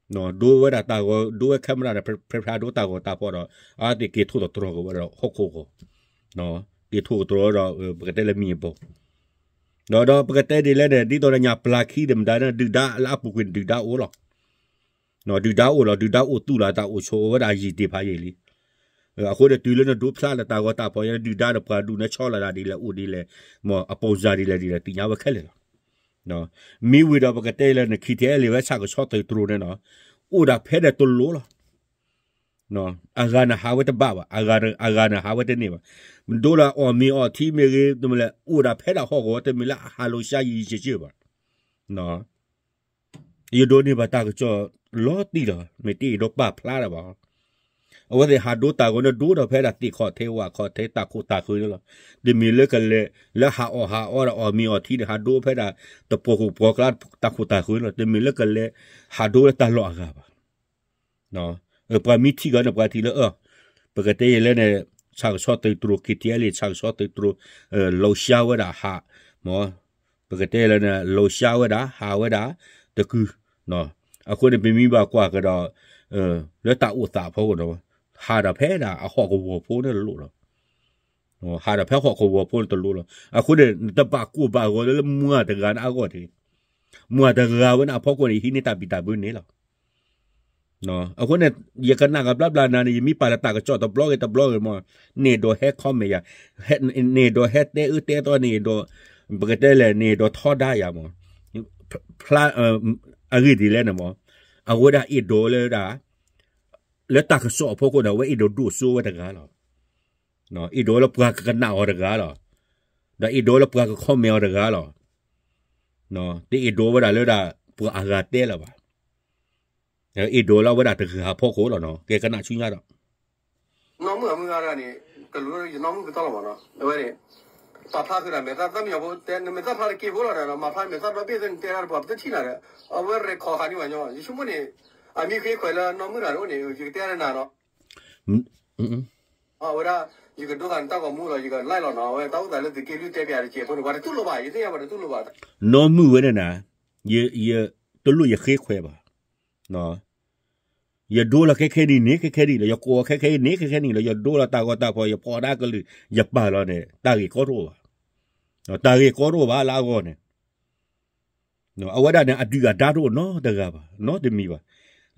ၤ. ဒိဝဲဒၣ်တၢ်ဂီၤ, ဒိဝဲ camera န့ၣ် ဖဲဖဲဒိတၢ်ဂီၤတၢ်ဖီၣ်ဒီး အဝဲသ့ၣ်က့ၤထိၣ်သတြီၤက့ၤဝဲဒီးဟီၣ်ခိၣ်ဂီၤ, က့ၤထိၣ်သတြီၤဒီး ပကတဲလၢမံၤအဘီၣ်, ဒီးဒီးပကတဲဒ်လဲၣ်န့ၣ် ဒ်သိးဒီးညၣ်ပျၢ်ခံသ့ၣ်မတၤန့ၣ် ဒုၣ်ဒါလၢအပူၤကွံာ်န့ၣ် ဒုၣ်ဒါအိၣ်လီၤ. ဒုၣ်ဒါအိၣ်လီၤ, ဒုၣ်ဒါအိၣ်သူၣ်လီၤ တၢ်အိၣ်ဆိးအိၣ်ဝဲဒၣ်ယံာ်တ့ၢ်ဖးယံာ်လံ. အဃိန့ၣ် တုၤလၢနဒိဖျါလၢတၢ်ဂီၤတၢ်ဖီၣ်ယဲ ဒုၣ်ဒါဒီးပှၤဒူၣ်န့ၣ်ဆီလီၤဒၣ်ဒ်လဲၣ် အိၣ်ဒ်လဲၣ်, မ့ၢ်အပိၢ်စၢ်ဒ်လဲၣ်ဒ်လဲၣ် သ့ၣ်ညါဝဲခဲလၢာ်လီၤ. မ့ၢ်ဝံၤဒီးပကတဲလၢန KTLA ဝဲဆၣ်ကဆီသုးတြိၤန့ၣ်နီၤ, အိၣ်ဒၣ်ဖဲဒီးတလိၣ်လီၤ. အဂၤန့ၣ်ဟးဝဲတဘၣ်ဘၣ်, အဂၤန့ၣ်ဟးဝဲတန့ၢ်ဘၣ်. ဒိလၢအီၣ်မ့ၤအီထံမ့ၢ်ဂ့ၤ တမ့ၢ်လၢ အိၣ်ဒၣ်ဖဲဒၣ်ဟီၣ်ကဝီၤ တမ့ၢ်လၢအဟးလိၤဆှါယံာ်ယံာ်ဘၣ်. ယဒိးန့ၢ်ဘၣ်တၢ်ကစီၣ်လီၤတံၢ်လီၤ, မ့ၢ်တ့ၢ်အံၤဒီးပာ်ဖျါတၢ်ဘၣ်. အဝဲသ့ၣ်ဟးဒိတၢ်ဂီၤန့ၣ် ဒိဒီးဖဲဒၣ်သ့ၣ်ခီၣ်ထံးဝၣ်ခီၣ်ထံးတၢ်ခိၣ်တၢ်ဃၢၤန့ၣ်လီၤ. တမ့ၢ်လၢကလဲၤ လၢဟးအီၣ်ဟးအီဒီးအီၣ်မ့ၤအီထံန့ၣ် ဟးဒိဖဲဒၣ် တပှီၤခိၣ်ပှီၤကျါတၢ်ခိၣ်တၢ်ဃၢၤန့ၣ်လီၤ. တမ့ၢ်လၢကလဲၤ ဟးဒိလၢတၢ်လီၢ်အဂၤဘၣ်. ပှၤမ့ၢ်ထံၣ်ဂီၤန့ၣ် ပှၤထံၣ်လၢအၢ ပကတဲယဲၢ်လဲၣ်န့ၣ် ဆၣ်ကဆီသုးတြိၤ KTLA ဆၣ်ကဆီသုးတြိၤ လိၤဆှါဝဲဒၣ်ဟး, မ့ၢ် ပကတဲလၢန့ၣ် လိၤဆှါဝဲဒၣ် ဟးဝဲဒၣ် တကုၤ, အဃိန့ၣ် ပမ့ၢ်ဘၣ်ကွၢ်ကဒီး လၢတၢ်အိၣ်သးအဖီခိၣ်န့ၣ် ဟးဒၣ်ဖဲဒၣ်အဟီၣ်ကဝီၤဖိန့ၣ်လိၣ်လီၤ. ဟးဒီးဖဲဟီၣ်ကဝီၤဖိန့ၣ်တလိၣ်လီၤ. အဃိန့ၣ် နတဘၣ်ကိၢ်ဘၣ်ဂီၤလၢမုၢ်တဂၤန့ၣ်အဂီၢ်တဂ့ၤ. မုၢ်တဂၤဝဲန့ၣ်အဖီခိၣ်န့ၣ် ဟံးန့ၢ်တၢ်ဘံၣ်တၢ်ဘၢန့ၣ်လီၤ. အဃိန့ၣ် ယကနၣ်ကဘျါဘျါနၤန့ၣ် ယမ့ၢ်ပာ်လၢတၢ်ကစီၣ်တဘျီဂ့ၤတဘျီဂ့ၤမး, န့ၣ်ဒီးဟဲ comment ယၤ, န့ၣ်ဒီးဟဲတဲအၢတဲသီန့ၣ်ဒီး ပကတဲလဲၣ် န့ၣ်ဒီးထီဒါယၤမး, ဖျါ အဂ့ၢ်ဒ်လဲၣ်န့ၣ်မး, အဝဲဒၣ်အဲၣ်ဒိးလၢဒၣ် လၢတၢ်ကစီၣ်အဖီခိၣ်န့ၣ် အဝဲအဲၣ်ဒိးဒိၣ်စိဝဲတဂၤလီၤ. အဲၣ်ဒိးလၢပှၤကကနၣ်အီၤတဂၤလီၤ. ဒီးအဲၣ်ဒိးလၢပှၤက comment အီၤတဂၤလီၤ. တအဲၣ်ဒိးဝဲဒၣ်လၢဒၣ်ပှၤအဂၤတဲလၢၤဘၣ်. အဲၣ်ဒိးလၢဝဲဒၣ်တဂၤအဖီခိၣ်လီၤနီၤ. ကဲကနၣ်ဆူညါဒီး နီၢ်မုၣ်အမုၢ်ဂၤဒၣ်န့ၣ် တလူၤယနီၢ်မုၣ်ပတီၢ်လီၤမးနီၤ. အဝဲန့ၣ် ပာ်ဖျါဃုာ်ဒီးမဲာ်သၣ် သၣ်မံယီၤဖိတဲ နမဲာ်သၣ်ဖျါတက့ၢ်ဖိလီၤဒီး မၤဖျါမဲာ်သၣ်ဒီဘ့ၣ်သ့ၣ်န့ၣ် တဲဒၣ်တပှၤပတထံၣ်နၤဒီး အဝဲ record ဃာ်န့ၢ်ဝဲညီ ယဆိကမိၣ်န့ၣ် အမ့ၢ်ဃ့ခွဲးလၢနီၢ်မုၣ်တဂၤန့ၣ်အိၣ်န့ၣ် ယကတဲဒၣ်နၤနီၤ. အဝဲဒၣ် ယကဒိဃာ်နတၢ်ဂီၤမူဒီး ယက live လီၤနီၤ. အဝဲတၢ်အိၣ်သးလၢသုးက့လွံၢ်တဲပၠးတကဲးဖိန့ၣ် ပှၤတတူၢ်လိာ်ဘၣ် ယသ့ၣ်ညါပှၤတတူၢ်လိာ်ဘၣ်. နီၢ်မုၣ်ဝဲန့ၣ်နၤ ယ တလိၣ်ယဃ့ခွဲးဘၣ်. ယဒိလီၤခဲခဲနံၣ်န့ၣ် ခဲခဲနံၣ်လီၤ, ယကိးခဲခဲနံၣ် ခဲခဲနံၣ်လီၤ, ယဒိလီၤတၢ်ဂီၤတၢ်ဖီၣ် ယဖီၣ်ဒၣ်ကလုာ် ယပာ်လီၤန့ၣ် တၢ်ဂ့ၢ်ကီတအိၣ်ဘၣ်. တၢ်ဂ့ၢ်ကီတအိၣ်ဘၣ်လၢအဂီၢ်န့ၣ် အဝဲဒၣ်န့ၣ် အဒုၣ်အဒါတအိၣ်နီတဂၤဘၣ်, နီတမံၤဘၣ်.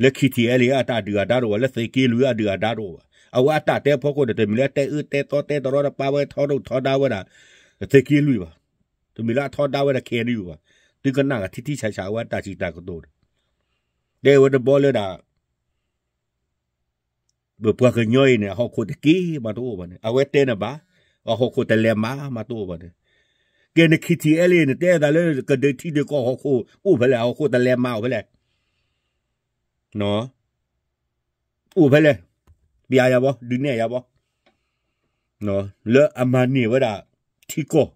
လၢ KTLA အတၢ်ဒုၣ်အဒါတအိၣ်ဘၣ်, လၢသုးက့လွံၢ်အဒုၣ်အဒါတအိၣ်ဘၣ်. အဝဲအတၢ်တဲဖီခိၣ်န့ၣ် တမ့ၢ်လၢတဲအၢတဲသီတဲတရီတပါဝဲထီဒိၣ်ထီဒါဝဲဒၣ် သုးက့လွံၢ်ဘၣ်, တမ့ၢ်လၢအထီဒါဝဲဒၣ် KNU ဘၣ်. သုကနၣ်ဂၤထံထံဆးဆးဝဲတၢ်စံးတၢ်ကတိၤန့ၣ် တဲဝဲတဘျီလၢဒၣ် ပပှၤကညီအံၤန့ၣ် အဟီၣ်ခိၣ်တက့ၢ်မးတအိၣ်ဘၣ်န့ၣ် အဝဲတဲန့ၣ်ဘၣ်, အဟီၣ်ခိၣ်တလဲၤမးမးတအိၣ်ဘၣ်န့ၣ်. ကဲန့ၣ် KTLA န့ၣ် တဲသးလၢကဒုးထံဒုးကီၢ်ဟီၣ်ခိၣ်အိၣ်ဖဲလဲၣ်, အဟီၣ်ခိၣ်တလဲၤမးအိၣ်ဖဲလဲၣ်, အိၣ်ဖဲလဲၣ်, ပျးယၤဘီ ဒုးနဲၣ်ယၤဘီ, လၢအမၤန့ၢ်ဝဲဒၣ်ထံကီၢ်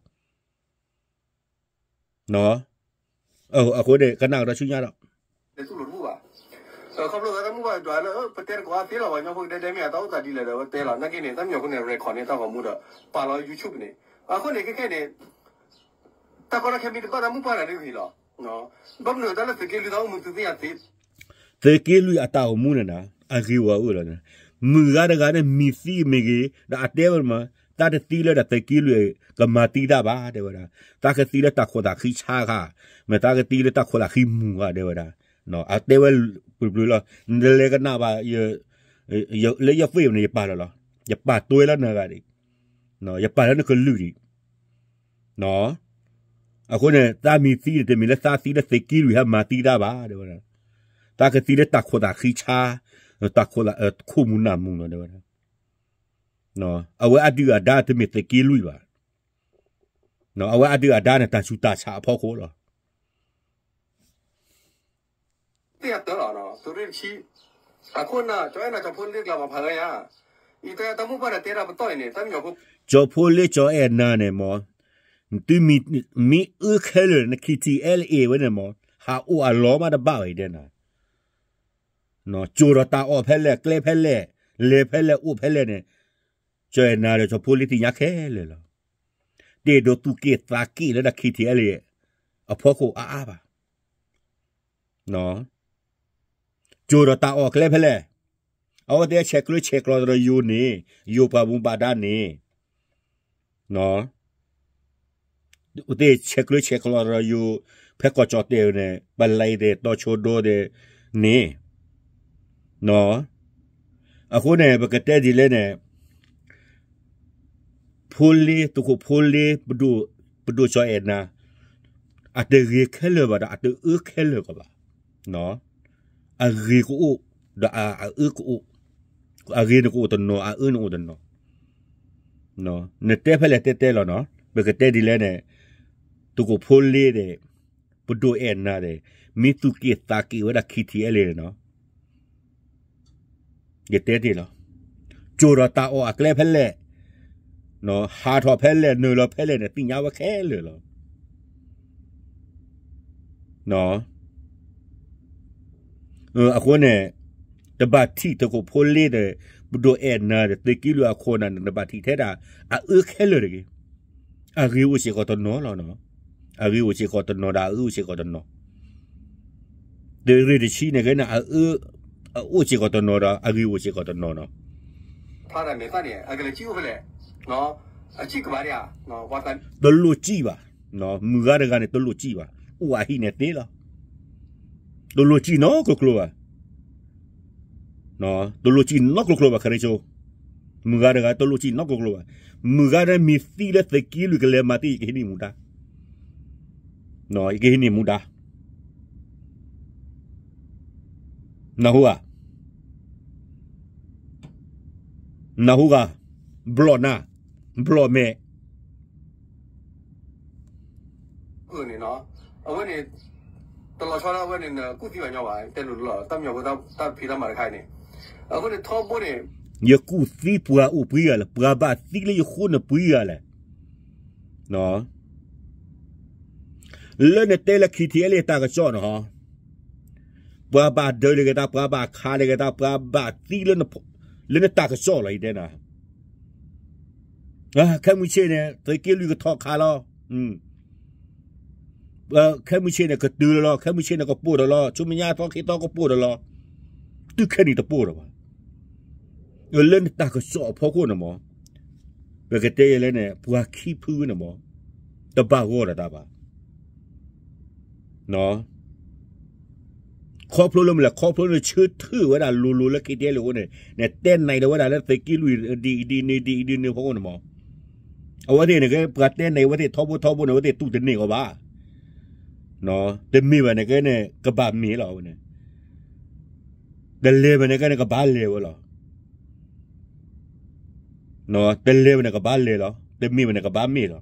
အဃိန့ၣ် ကနၣ်ကဒီးဆူညါဒီး ခီဖျိသးတမုၢ်ဘ�ၣ်ဒွးလၢ ပတဲတကိးအသ့လီၤ ပှၤကညီဖိကဒဲဒဲမ့ၢ်အတၢ်အိၣ်သးဒ်လဲၣ်ဒီး ဝဲတဲလီၤ နာ်က့န့ၣ် တၢ်မံၤဖိန့ၣ် record န့ၣ်တၢ်ဂီၤမူဒီး ပာ်လီၤ YouTube န့ၣ် အဃိန့ၣ် ခဲခဲန့ၣ် တၢ်ကီတၢ်ခဲမ့ၢ်တဘၣ်တၢ်မုၢ်ပှၢ်တၢ်ဒ်ဂ့ၤလီၤ. ဘၣ်မနုၤတၢ်လၢသုးက့လွံၢ်တၢ်အိၣ်မူသုသ့ၣ်ညါသ့ သုးက့လွံၢ်အတၢ်အိၣ်မူန့ၣ်နၤ အဂ့ၤဝဲအအိၣ်လီၤန့ၣ်, မုၢ်ဂၤတဂၤန့ၣ် မံၤသံမ့ၢ်ဂ့ၤ ဒီးအတဲဝဲမး တၢ်တသံလၢဒၣ်သုးက့လွံၢ် ကမၤသံတၢ်ဘၣ် တဲဝဲဒၣ်, တၢ်ကသံလၢတၢ်ခိၣ်သးဃံဆါဃာ်, မ့ၢ်တၢ်ကသံလၢတၢ်ခိၣ်သးဃံမူၤဃာ် တဲဝဲဒၣ်, အတဲဝဲပျုၤပျုၤလီၤ. နလဲၤကနၣ်ဘၣ် လၢယ Facebook န့ၣ် ယပာ်လီၤလီၤ, ယပာ်တွဲလၢနဂၤဒံး, ယပာ်လၢနကလုၢ်ဒံး အဃိန့ၣ် တၢ်မံၤသံန့ၣ် တမ့ၢ်လၢတၢ်သံလၢသုးက့လွံၢ်ဟဲမၤသံတၢ်ဘၣ် တဲဝဲဒၣ်, တၢ်ကသံလၢတၢ်ခိၣ်သးဃံဆါ, တၢ်ခိၣ်သးခိၣ်မူၤနၢ်မူၤလီၤ တဲဝဲဒၣ်, အဝဲအဒုၣ်အဒါတမ့ၢ်သုးက့လွံၢ်ဘၣ်, အဝဲအဒုၣ်အဒါန့ၣ် တၢ်ဆူးတၢ်ဆါအဖီခိၣ်လီၤ. သ့ၣ်ညါတၢ်လီၤ, သုးရ့ၣ်တဆံ, အခိၣ်နၢ် ကၠီအဲၣ်နၤ ကၠီဖိလ့ကျါမၤဖးဝဲယါ, အံၤတၢ်တၢ်မုၢ်ပှၢ်တၢ်တဲတၢ်ပတီၢ်အံၤန့ၣ် တၢ်မံၤဖိ, ကၠီဖိလ့ ကၠီအဲၣ်နၤန့ၣ်မး, သုမ့ၢ်အၢခဲလၢာ်န့ၣ် KTLA ဝဲန့ၣ်မး ဟးအိၣ်အလီၢ်မးတဘၣ်ဘၣ်အံၤဒဲးနၤ, ကၠိၤဒီးတၢ်အီၣ်ဖဲလဲၣ် ကျဲဖဲလဲၣ် လဲၤဖဲလဲၣ် အိၣ်ဖဲလဲၣ်န့ၣ်, ကၠီအဲၣ်နၤဒီး ကၠီဖိလ့သ့ၣ်ညါခဲလၢာ်လီၤ. တအဲၣ်ဒိးသူၣ်က့ၣ်သးက့ၣ်လၢဒၣ် KTLA အဖီခိၣ်အါအါဘၣ်. ကၠိၤဒီးတၢ်အီၣ်ကျဲဖဲလဲၣ်, အဝဲသ့ၣ်ဆဲးကျၢဆဲးကျိးဒီးယိၤန့ၣ်, ယိၤပှၤမူဘၣ်ဒါန့ၣ်, သ့ၣ်ဆဲးကျၢဆဲးကျိးဒီးယိၤ ဖဲကီၢ်ကၠီၣ်တဲၣ်န့ၣ် ပလဲၤဒဲး တီၤဆိဒိဒဲးန့ၣ်, အဃိန့ၣ် ပကတဲဒ်လဲၣ်န့ၣ် ဖိလ့ သုးခိၣ်ဖိလ့ ပဒိၣ် ပဒိၣ်ကၠီအဲၣ်နၤ, အတဂ့ၤခဲလၢာ်ဘၣ်ဒီး အတအၢခဲလၢာ်ကဘၣ်. အဂ့ၤကအိၣ်, ဒီးအအၢကအိၣ်, အဂ့ၤန့ၣ်ကအိၣ်တနီၤ အအၢန့ၣ်အိၣ်တနီၤ. နတဲဖဲလဲၣ်တဲတဲလီၤနီၤ, ပကတဲဒ်လဲၣ်န့ၣ်, သုးခိၣ်ဖိလ့ဒီး ပဒိၣ်အဲၣ်နၤဒီး မ့ၢ်သူၣ်က့ၣ်သးက့ၣ်ဝဲဒၣ် KTLA န့ၣ်နီၤ ယတဲတ့ၢ်လီၤ. ကၠိၤဒီးတၢ်အီၣ်အကျဲဖဲလဲၣ်, ဟးထီၣ်ဖဲလဲၣ် နုာ်လီၤဖဲလဲၣ်န့ၣ် သ့ၣ်ညါဝဲခဲလၢာ်လီၤ. အဃိန့ၣ် တဘၣ်ထံၣ်သုးခိၣ်ဖိလ့ဒီး ပဒိၣ်အဲၣ်နၤဒီး သုးက့လွံၢ်အခိၣ်နၢ်န့ၣ် တဘၣ်ထံၣ်ထဲဒၣ် အအၢခဲလၢာ်တဂ့ၤ. အဂ့ၤအိၣ်စ့ၢ်ကီးတနီၤလီၤ. အဂ့ၤအိၣ်စ့ၢ်ကီးတနီၤဒီး အအၢအိၣ်စ့ၢ်ကီးတနီၤ. သုးရ့ၣ်တဆံန့ၣ်ကဲန့ၣ် အအၢ အအိၣ်စ့ၢ်ကီးတနီၤဒီး အဂ့ၤအိၣ်စ့ၢ်ကီးတနီၤနီၤ. ဖျါတၢ်မဲာ်သၣ်န့ၣ် အကလဲၤကံၣ်အိၣ်ဖဲလဲၣ်, တလိၣ်စံၣ်ဘၣ်, မုၢ်ဂၤတဂၤန့ၣ် တလိၣ်စံၣ်ဘၣ်, အိၣ်အဟံၣ်န့ၣ်သ့လီၤ. တလိၣ်စံၣ်နီကျိၤကျိၤဘၣ်, တလိၣ်စံၣ်နီကျိၤကျိၤဘၣ် ခရံဆိ, မုၢ်ဂၤတဂၤတလိၣ်စံၣ်နီကျိၤကျိၤဘၣ်, မုၢ်ဂၤန့ၣ်မ့ၢ်သံလၢသုးက့လွံၢ်ကလဲၤမၤသံ ယကဟံးန့ၢ်မူဒါ, ယကဟံးန့ၢ်မူဒါ နၢ်ဟူဧါ, နၢ်ဟူဧါ, ဘျီၣ်နၤ, ဘျီၣ်မဲာ် အဝဲန့ၣ် တလီၤဆီလၢအဝဲန့ၣ် နကူၣ်သံဘၣ်ညီဘၣ် တဲလိၤလိၤလီၤ တၢ်မညီဖိတၢ်ဖံးတၢ်မၤတခါအံၤန့ၣ်, အဃိန့ၣ်ထီဘိန့ၣ် ယကူၣ်သံပှၤအိၣ်ပှဲၤဂၤလဲၣ်, ပှၤဘၣ်သံလၢယဃိန့ၣ်ပှဲၤဂၤလဲၣ်, လၢနတဲလၢ ခံထံအဲလ့ၣ် တၢ်ကစီၣ်န့ၣ်ဟီ, ပှၤဘၣ်ဒၢးလီၤက့ၤတၢ် ပှၤဘၣ်ခးလီၤက့ၤတၢ် ပှၤဘၣ်သံလၢ လၢနတၢ်ကစီၣ်လီၤ ယတဲနၤ, ခဲမုၢ်ဆ့ၣ်န့ၣ် သုးက့လွံၢ်ကထီၣ်ခးလီၤ, ခဲမုၢ်ဆ့ၣ်န့ၣ်ကတုၤလီၤလီၤ, ခဲမုၢ်ဆ့ၣ်န့ၣ်ကပိၢ်ဒီးလီၤ, ဆူမဲာ်ညါသီခ့သီကပိၢ်ဒီးလီၤ, တုၤခဲနံၤတပိၢ်ဒီးဘၣ်, လၢနတၢ်ကစီၣ်အဖီခိၣ်န့ၣ်မး, ပကတဲယဲလဲၣ်န့ၣ် ပှၤခံဖုန့ၣ်မး, တဘၣ်ဂီၢ်ဒီးတၢ်ဘၣ် ခီဖျိလၢမနုၤလဲၣ်, ခီဖျိလၢနဆၢထၢၣ်ဝဲဒၣ်လိၤလိၤလၢ ခံထံအဲလ့ၣ် အဃိန့ၣ် နတဲနံၤဒီးဝဲဒၣ်လၢသုးက့လွံၢ် ဒ်အံၤဒ်န့ၣ် ဒ်အံၤဒ်န့ၣ်ဖီခိၣ်န့ၣ်မး, အဝဲသ့ၣ်န့ၣ်ကဲ ပှၤတဲနံၤအဝဲသ့ၣ်ထီဘိထီဘိန့ၣ် အဝဲသ့ၣ်တူၢ်တန့ၢ်အီၤဘၣ်, တမ့ၢ်ဘၣ်န့ၣ်ကဲန့ၣ် ကဘၣ်မ့ၢ်လီၤဝဲန့ၣ်, တလဲၤဘၣ်န့ၣ်ကဲန့ၣ် ကဘၣ်လဲၤဝဲလီၤ. တလဲၤဘၣ်န့ၣ်ကဘၣ်လဲၤလီၤ, တမ့ၢ်ဘၣ်န့ၣ်ကဘၣ်မ့ၢ်လီၤ.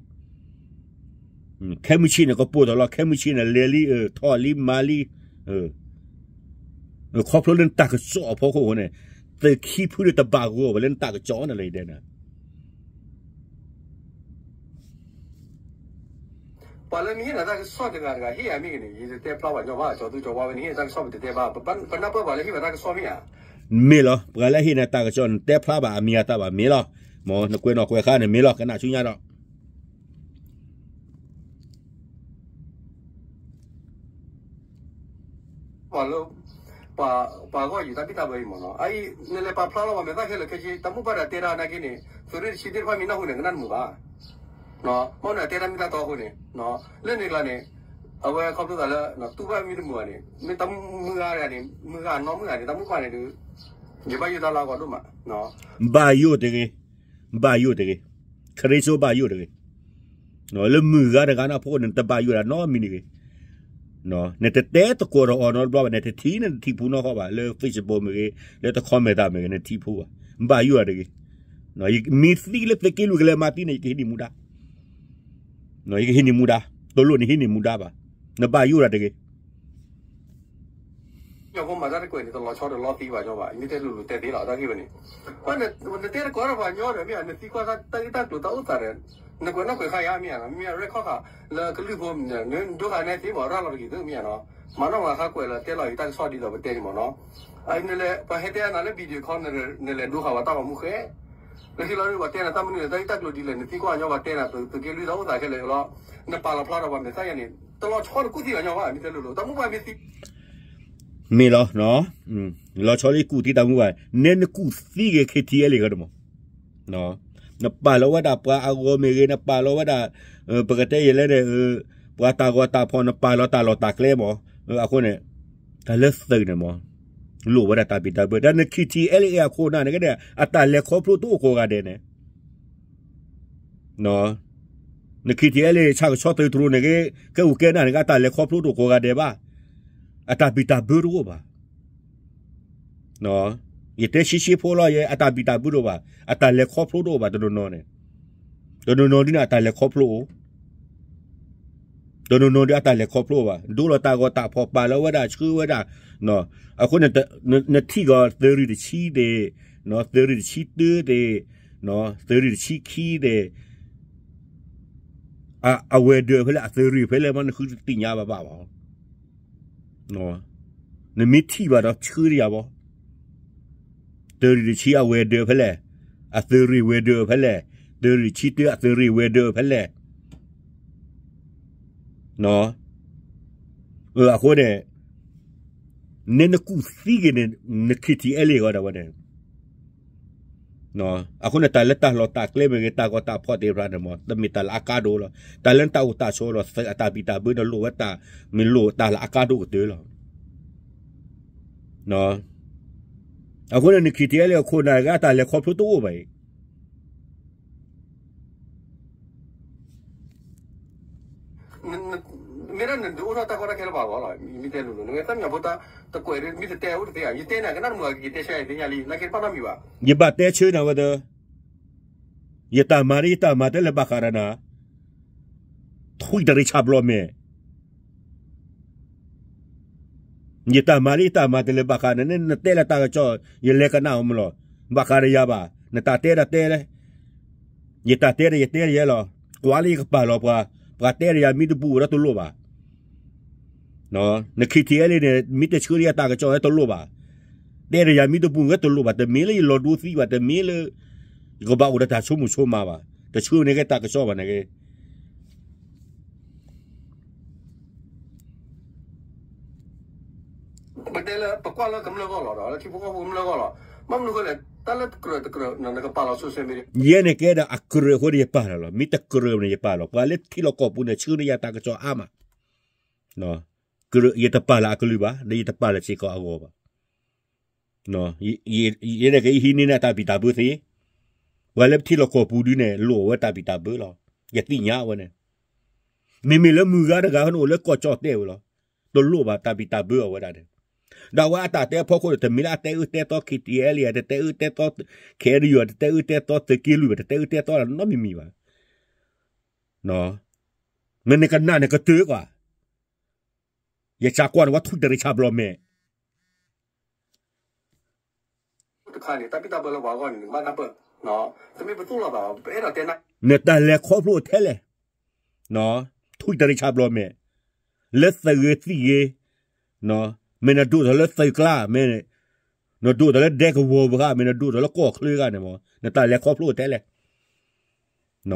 ခဲမုၢ်ဆ့ၣ်န့ၣ်ကပိၢ်ထီၣ်လီၤ, ခဲမုၢ်ဆ့ၣ်န့ၣ်လဲၤလံ, ထီၣ်လံမၤလံ, ခီဖျိလၢနတၢ်ကစီၣ်အဖီခိၣ်အဃိန့ၣ်, သုးခံဖုန့ၣ်တဘၣ်ဂီၢ်ဘၣ်လၢနတၢ်ကစီၣ်န့ၣ်လီၤ ယတဲနၤ ပှၤလၢမ့ၢ်ဟ့ၣ်နၤတၢ်ကစီၣ်တဂၤတဂၤ ဟ့ၣ်ယၤမ့ၢ်ဂ့ၤန့ၣ် ယတတဲဖျါဘၣ်ညီဘၣ်, ကၠီၤသူကၠီၤဝါဝဲန့ၣ် ဟ့ၣ်တၢ်ကစီၣ်ပတတဲဘၣ်, ပနၢ်ပၢၢ်ပှၤလၢဟ့ၣ်ဝဲတၢ်ကစီၣ်မ့ၢ်ဧါ. မ့ၢ်လီၤ, ပှၤလၢဟ့ၣ်နၤတၢ်ကစီၣ် နတဲဖျါဘၣ်အမံၤအသၣ်ဘၣ်မ့ၢ်လီၤ, မ်နကွဲးနီၣ်ကွဲးဃါန့ၣ်မ့ၢ်လီၤ, ကနၣ်ဆူညါဒီး ပှၤလၢ ပှၤ ပှၤဂီၢ်ယံၤတၢ်ဘံၣ်တၢ်ဘၢအံၤမ့ၢ်နီၤ, အအံၤ နလဲၤပာ်ဖျါလီၤပှၤမဲာ်သၣ်ခဲလၢာ်ခဲဆ့, တၢ်မိၢ်ပှၢ်တၢ်တဲတၢ်နာ်က့န့ၣ် သုးရ့ၣ်တဆံသ့ၣ်တဖၣ်မ့ၢ်နၢ်ဟူန့ၣ် ကနၣ်တမုာ်ဘၣ်, မ့ၢ်နတဲတၢ်မ့ၢ်တၢ်တီအဃိန့ၣ်, လၢန့ၣ်ကျါန့ၣ် အဝဲခီဖျိသးလၢ တူၢ်ဘၣ်မ့ၢ်တမုာ်ဘၣ်န့ၣ် မ့ၢ်တၢ်မုၢ်ဂၤတဂၤန့ၣ် မုၢ်ဂၤနီၢ်မုၢ်ဂၤန့ၣ် တၢ်မိၢ်ပှၢ်န့ၣ်ဒီး ယဘၣ်ယိၣ်တၢ်လၢအဂီၢ်ဒိၣ်မး, ဘၣ်ယိၣ်တဂ့ၤ, ဘၣ်ယိၣ်တဂ့ၤ, ခရံာ်စိဘၣ်ယိၣ်တဂ့ၤ လၢမုၢ်ဂၤတဂၤန့ၣ်အဖီခိၣ်န့ၣ် တဘၣ်ယိၣ်ဒၣ်နီတမံၤတဂ့ၤ, နတတဲသကိးဒီးအီၤနီတဘျီဘၣ်, နတထံၣ်နထံၣ်ဖူနီၢ်ဃီဘၣ်, လၢ Facebook မ့ၢ်ဂ့ၤ, လၢတ comment မ့ၢ်ဂ့ၤ နထံၣ်ဖူဘၣ်, ဘၣ်ယိၣ်ဒၣ်တဂ့ၤ, မ့ၢ်သံလၢသုးက့လွံၢ်ကလဲၤမၤသံန့ၣ် ယကဟံးန့ၢ်မူဒါ, ယကဟံးန့ၢ်မူဒါ, တလိၣ်န့ၣ်ဟံးန့ၢ်မူဒါဘၣ်, နဘၣ်ယိၣ်ဒၣ်တဂ့ၤ ညီဖိမၤတၢ်တကွဲးန့ၣ် တလီၤဆီတလီၤသံဘၣ်ညီဘၣ်, မ့ၢ်တဲလိၤလိၤတဲသ့လီၤ တၢ်ဂ့ၢ်ဝဲန့ၣ်, နတဲတကိးဒီးပှၤညီဒီး မ့ၢ်ဧါ, နသံကွၢ်တၢ်ဂ့ၢ်တၢ်ကျိၤတၢ်အိၣ်သးဒီး နကွဲးနီၣ်ကွဲးဃါယၤမ့ၢ်ဧါ, မ့ၢ် record ဃာ် လၢကလုၢ်ဖိမ့ၢ် နဒိဃာ်န့ၣ်သ့မ့ၢ် ရၤလီၤတဂ့ၤသုမ့ၢ်ဧါနီၤ, မၤနီၣ်မၤဃါကွဲးလီၤ တဲလီၤအံၤတၢ်ကစီၣ်ဒ်သိးပတဲန့ၣ်မ့ၢ်နီၤ, နလဲၤ ပှၤဟဲတဲနၤလၢ video call နလဲၤဒိဃာ်ပှၤတၢ်ဂီၤမူဃဲ လၢခံလီၤပှၤတဲနၤတၢ်မနုၤလဲၣ် တၢ်ဂ့ၢ်တၢ်ကျိၤဒ်လဲၣ် နသံကွၢ်ညီပှၤတဲနၤ သုးက့လွံၢ်တၢ်အိၣ်သးခဲလၢာ်လီၤ, နပာ်လီၤဖျါဒီးပှၤမဲာ်သၣ်ယၤန့ၣ် တလီၤဆီတကူၣ်သံဘၣ်ညီဘၣ် မ့ၢ်တဲလိၤလိၤ တၢ်မိၢ်ပှၢ်မ့ၢ်သံ မ့ၢ်လီၤ, လီၤဆီလၢကူၣ်သံတၢ်မူဘၣ်, နဲနကူၣ်သံဂ့ၤ ခံထံအဲလ့ၣ် ဂၤတမး, နပာ်လီၤဝဲဒၣ်ပှၤအဂီၢ်မ့ၢ်ဂ့ၤ နပာ်လီၤဝဲဒၣ် ပကတဲယဲလဲၣ်န့ၣ် ပှၤတၢ်ဂီၤတၢ်ဖီၣ် နပာ်လီၤတၢ်လီၢ်တၢ်ကျဲမး, အဃိန့ၣ် တၢ်လၢသုးန့ၣ်မး လိၣ်ဝဲဒၣ်တၢ်ဘံၣ်တၢ်ဘၢ တၢ်န ခံထံအဲလ့ၣ် အခိၣ်အနၢ်န့ၣ်ကဲ အတၢ်လဲၤခီဖျိတအိၣ်ကိးဂၤဒဲးန့ၣ် န ခံထံအဲလ့ၣ် ဆၣ်ကဆီသုးတြိၤန့ၣ်ဂ့ၤ ကဲအူၤကဲနၢ်န့ၣ်ဂ့ၤ အတၢ်လဲၤခီဖျိတအိၣ်ကိးဂၤဒဲးဘၣ်, အတၢ်ဘံၣ်တၢ်ဘၢတအိၣ်ဘၣ်, ယတဲရှဲရှဲဖိလီၤ ယဲ အတၢ်ဘံၣ်တၢ်ဘၢတအိၣ်ဘၣ်, အတၢ်လဲၤခီဖျိတအိၣ်ဘၣ် တနီၤနီၤန့ၣ်, တနီၤနီၤဒ်န့ၣ် အတၢ်လဲၤခီဖျိအိၣ် တနီၤနီၤဒ်အတၢ်လဲၤခီဖျိအိၣ်ဘၣ်, ဒိလီၤတၢ်ဂီၤတၢ်ဖီၣ် ပာ်လီၤဝဲဒၣ် ဆှၢဝဲဒၣ်, အဃိန့ၣ် နထံၣ်ကီး သုးရ့ၣ်တဆံသ့ၣ်, သုးရ့ၣ်တဆံတၢသ့ၣ်, သုးရ့ၣ်တဆံခံသ့ၣ်, အဝဲၤဒၢးဖဲလဲၣ် အသုးရ့ၣ်ဖဲလဲၣ်မး နဃုတသ့ၣ်ညါဘၣ်ဘၣ်ဘၣ် နမ့ၢ်ထံၣ်ဘၣ်ဒီးဆှၢတယၤဘၣ်, သုးရ့ၣ်တဆံအဝဲၤဒၢးဖဲလဲၣ်, အသုးရ့ၣ်ဝဲၤဒၢးဖဲလဲၣ်, သုးရ့ၣ်တဆံတၢအသုးရ့ၣ်ဝဲၤဒၢးဖဲလဲၣ်, အဃိန့ၣ် နဲနကူၣ်သံဂ့ၤန့ၣ် န ခံထံအဲလ့ၣ် ဂီၤဒၣ်ဝဲန့ၣ် အဃိန့ၣ် တၢ်လၢတၢ်လီၢ်တၢ်ကျဲမ့ၢ်ဂ့ၤ တၢ်ဂီၤတၢ်ဖီၣ်သ့ၣ်တဖၣ်န့ၣ်မ့ၢ် တမ့ၢ်တၢ်လၢအကါဒိၣ်လီၤ. တၢ်လၢနတၢ်အိၣ်တၢ်ဆိးလီၤ သုးအတၢ်ဘံၣ်တၢ်ဘၢန့ၣ်လိၣ်ဝဲတၢ် မ့ၢ်လိၣ်တၢ်လၢအကါဒိၣ်ကတၢၢ်လီၤ. အဃိန့ၣ် န ခ့ထံအဲလ် အခိၣ်နၢ်ဂၤ တၢ်လဲၤခီဖျိတအိၣ်ဘၣ်အံၤ မ့ၢ်ဒၣ်နဒုးအိၣ်ထီၣ်တၢ်ကီတၢ်ခဲလၢပှၤဂီၢ်လီၤ. မ့ၢ်တဲလိၤလိၤ နဝဲသၣ်မံယီၤဖိတၢ်တကွဲးဒ်မ့ၢ်တတဲအိၣ်တသ့ဧါ. ယတဲနၤကနၣ်တမုာ် ကက့ၤတဲဆါယၤသ့ၣ်ညါလံ နက့ၤတဘၣ်နီတမံၤဘၣ်. ယဘၣ်တဲဆၢနၤဝဲသၢ ယတၢ်မၤဒ်ယတၢ်မၤတလဲၤဘၣ်ဃးဒီးနၤ ထွံၣ်တရံးဆၣ်ဘျီမဲာ် ယတၢ်မၤလၢယတၢ်မၤတလဲၤဘၣ်ဃးန့ၣ် နတဲလၢတၢ်ကစီၣ် ယလဲၤကနၣ်အီၤမးလီၤ. ဘၣ်ဃးဒီးယၤဘၣ် နတၢ်တဲဒၣ်တဲ ယတၢ်တဲဒီးယတဲယဲလီၤ. ကွၢ်လၢယကပာ်လီၤပှၤ ပှၤတဲဒီးယၤမ့ၢ်တဘူၣ်ဝဲဒီးတလိၣ်ဘၣ်. န ခ့ထံအဲလ် န့ၣ် မ့ၢ်တဆှၢဒီးယၤတၢ်ကစီၣ်ဝဲတလိၣ်ဘၣ်. တဲဒီးယၤမ့ၢ်တဘူၣ်ဝဲတလိၣ်ဘၣ်. တမ့ၢ်လၢယလီၤဒိသံဘၣ် တမ့ၢ်လၢ ယကဘၣ်အိၣ်ဒီးတၢ်ဆိကမိၣ်ဆိကမးဘၣ်. တဆှၢန့ၢ်က့ၤတၢ်ကစီၣ်ဘၣ်န့ၣ်က့ ပတဲလၢပကွၢ်လၢကမျၢၢ်ဂီၢ်လီၤဒီး လၢထံဖိကီၢ်ဖိကမျၢၢ်ဂီၢ်လီၤ. ဘၣ်မနုၤဃိလဲၣ် တၢ်လၢတကြၢးတကြၢး နကပာ်လီၤ social media ယဲန့ၣ်ကဲဒီးအကြၢးအဃိန့ၣ်ယပာ်လီၤလီၤ. မ့ၢ်တကြၢးန့ၣ်ယပာ်လီၤ. ပှၤလၢထံလီၢ်ကီၢ်ပူၤန့ၣ် ဆှၢန့ၢ်ယၤတၢ်ကစီၣ်အါမး. ယတပာ်လၢအကလုၢ်ဘၣ် ဒီးယတပာ်လၢစ့ၢ်ကီးအဂီၢ်ဘၣ်. ယဲဒၣ်ကဟံးန့ၢ်နတၢ်ဘံၣ်တၢ်ဘၢသ့, ပှၤလၢပထံလီၢ်ကီၢ်ပူၤဒုန့ၣ် လိၣ်အဝဲတၢ်ဘံၣ်တၢ်ဘၢလီၤ. ယသ့ၣ်ညါဝဲန့ၣ်, မ့မ့ၢ်လၢမုၢ်ဂၤတဂၤန့ၣ်အိၣ်လၢကီၢ်ကၠီၣ်တဲၣ်ဝဲလီၤ. တလိၣ်ဘၣ်တၢ်ဘံၣ်တၢ်ဘၢအဝဲဒၣ်န့ၣ်, ဒီးအဝဲအတၢ်တဲအဖီခိၣ်န့ၣ် တမ့ၢ်လၢအတဲအၢတဲသီ ခ့ထံအဲလ်အံၤ, တတဲအၢတဲသီ ခဲအံၤဒီးယွၤ တတဲအၢတဲသီသုးက့လွံၢ်ဘၣ်, တတဲအၢတဲသီနီတမံၤမံၤဘၣ်. မ့ၢ်နကနၣ်န့ၣ်ကတၢၢ်ကွၢ်, ယစးကွၢ်န့ၣ်ဝဲထွံၣ်တရံးဆးဘျီမဲာ် နတၢ်လဲၤခီဖျိထဲလဲၣ်, ထွံၣ်တရံးဆးဘျီမဲာ်, လၢသုးဂ့ၤသံၣ်ဂ့ၤ, မ့ၢ်နဒိၣ်ထီၣ်လၢသုးကျါ, မ့ၢ်နဒိၣ်ထီၣ်လၢဒဲကဝီၤပူၤဧါ, မ့ၢ်နဒိၣ်ထီၣ်လၢကီၢ်ချၢဂၤန့ၣ်မ့ၢ် နတၢ်လဲၤခီဖျိထဲလဲၣ်. န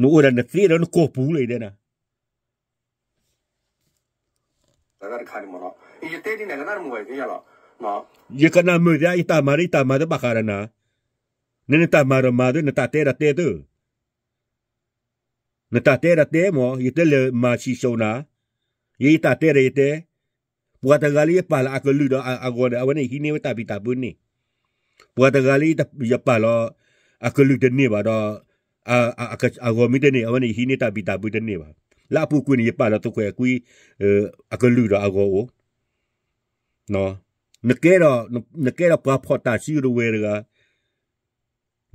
အိၣ်ဒၣ်နသ့ဒီးနကီၢ်ပူၤလၢယတဲနၤ ယကနၣ်မုာ်သ့, ယတၢ်မၤဒ်ယတၢ်မၤ တဘၣ်ဃးဒီးနၤ, နနတၢ်မၤဒီးမၤသ့, နတၢ်တဲဒီးတဲသ့, နတၢ်တဲဒီးတဲမ့ၢ် ယတဲလဲၤမၤဆံၣ်စိးနၤ, ယတၢ်တဲဒီးယတဲ, ပှၤတဂၤလၢယပာ်လီၤအကလုၢ်ဒီးအဂီၤန့ၣ် အဝဲန့ၣ်ဟံးန့ၢ်ဝဲတၢ်ဘံၣ်တၢ်ဘၢန့ၣ်, ပှၤတဂၤလၢယပာ်လီၤ အကလုၢ်တန့ၢ်ဘၣ်ဒီး အဂီၤမ့ၢ်တန့ၢ် အဝဲန့ၣ်ယဟံးန့ၢ်တၢ်ဘံၣ်တၢ်ဘၢတန့ၢ်ဘၣ်. လၢအပူၤကွံာ်န့ၣ် ယပာ်လီၤသုးခွဲးကွံ အကလုၢ်ဒီးအဂီၤအိၣ်, နကဲဒီး နကဲဒီးပှၤဖီၣ်တၢ်စုကဝဲၤတဂ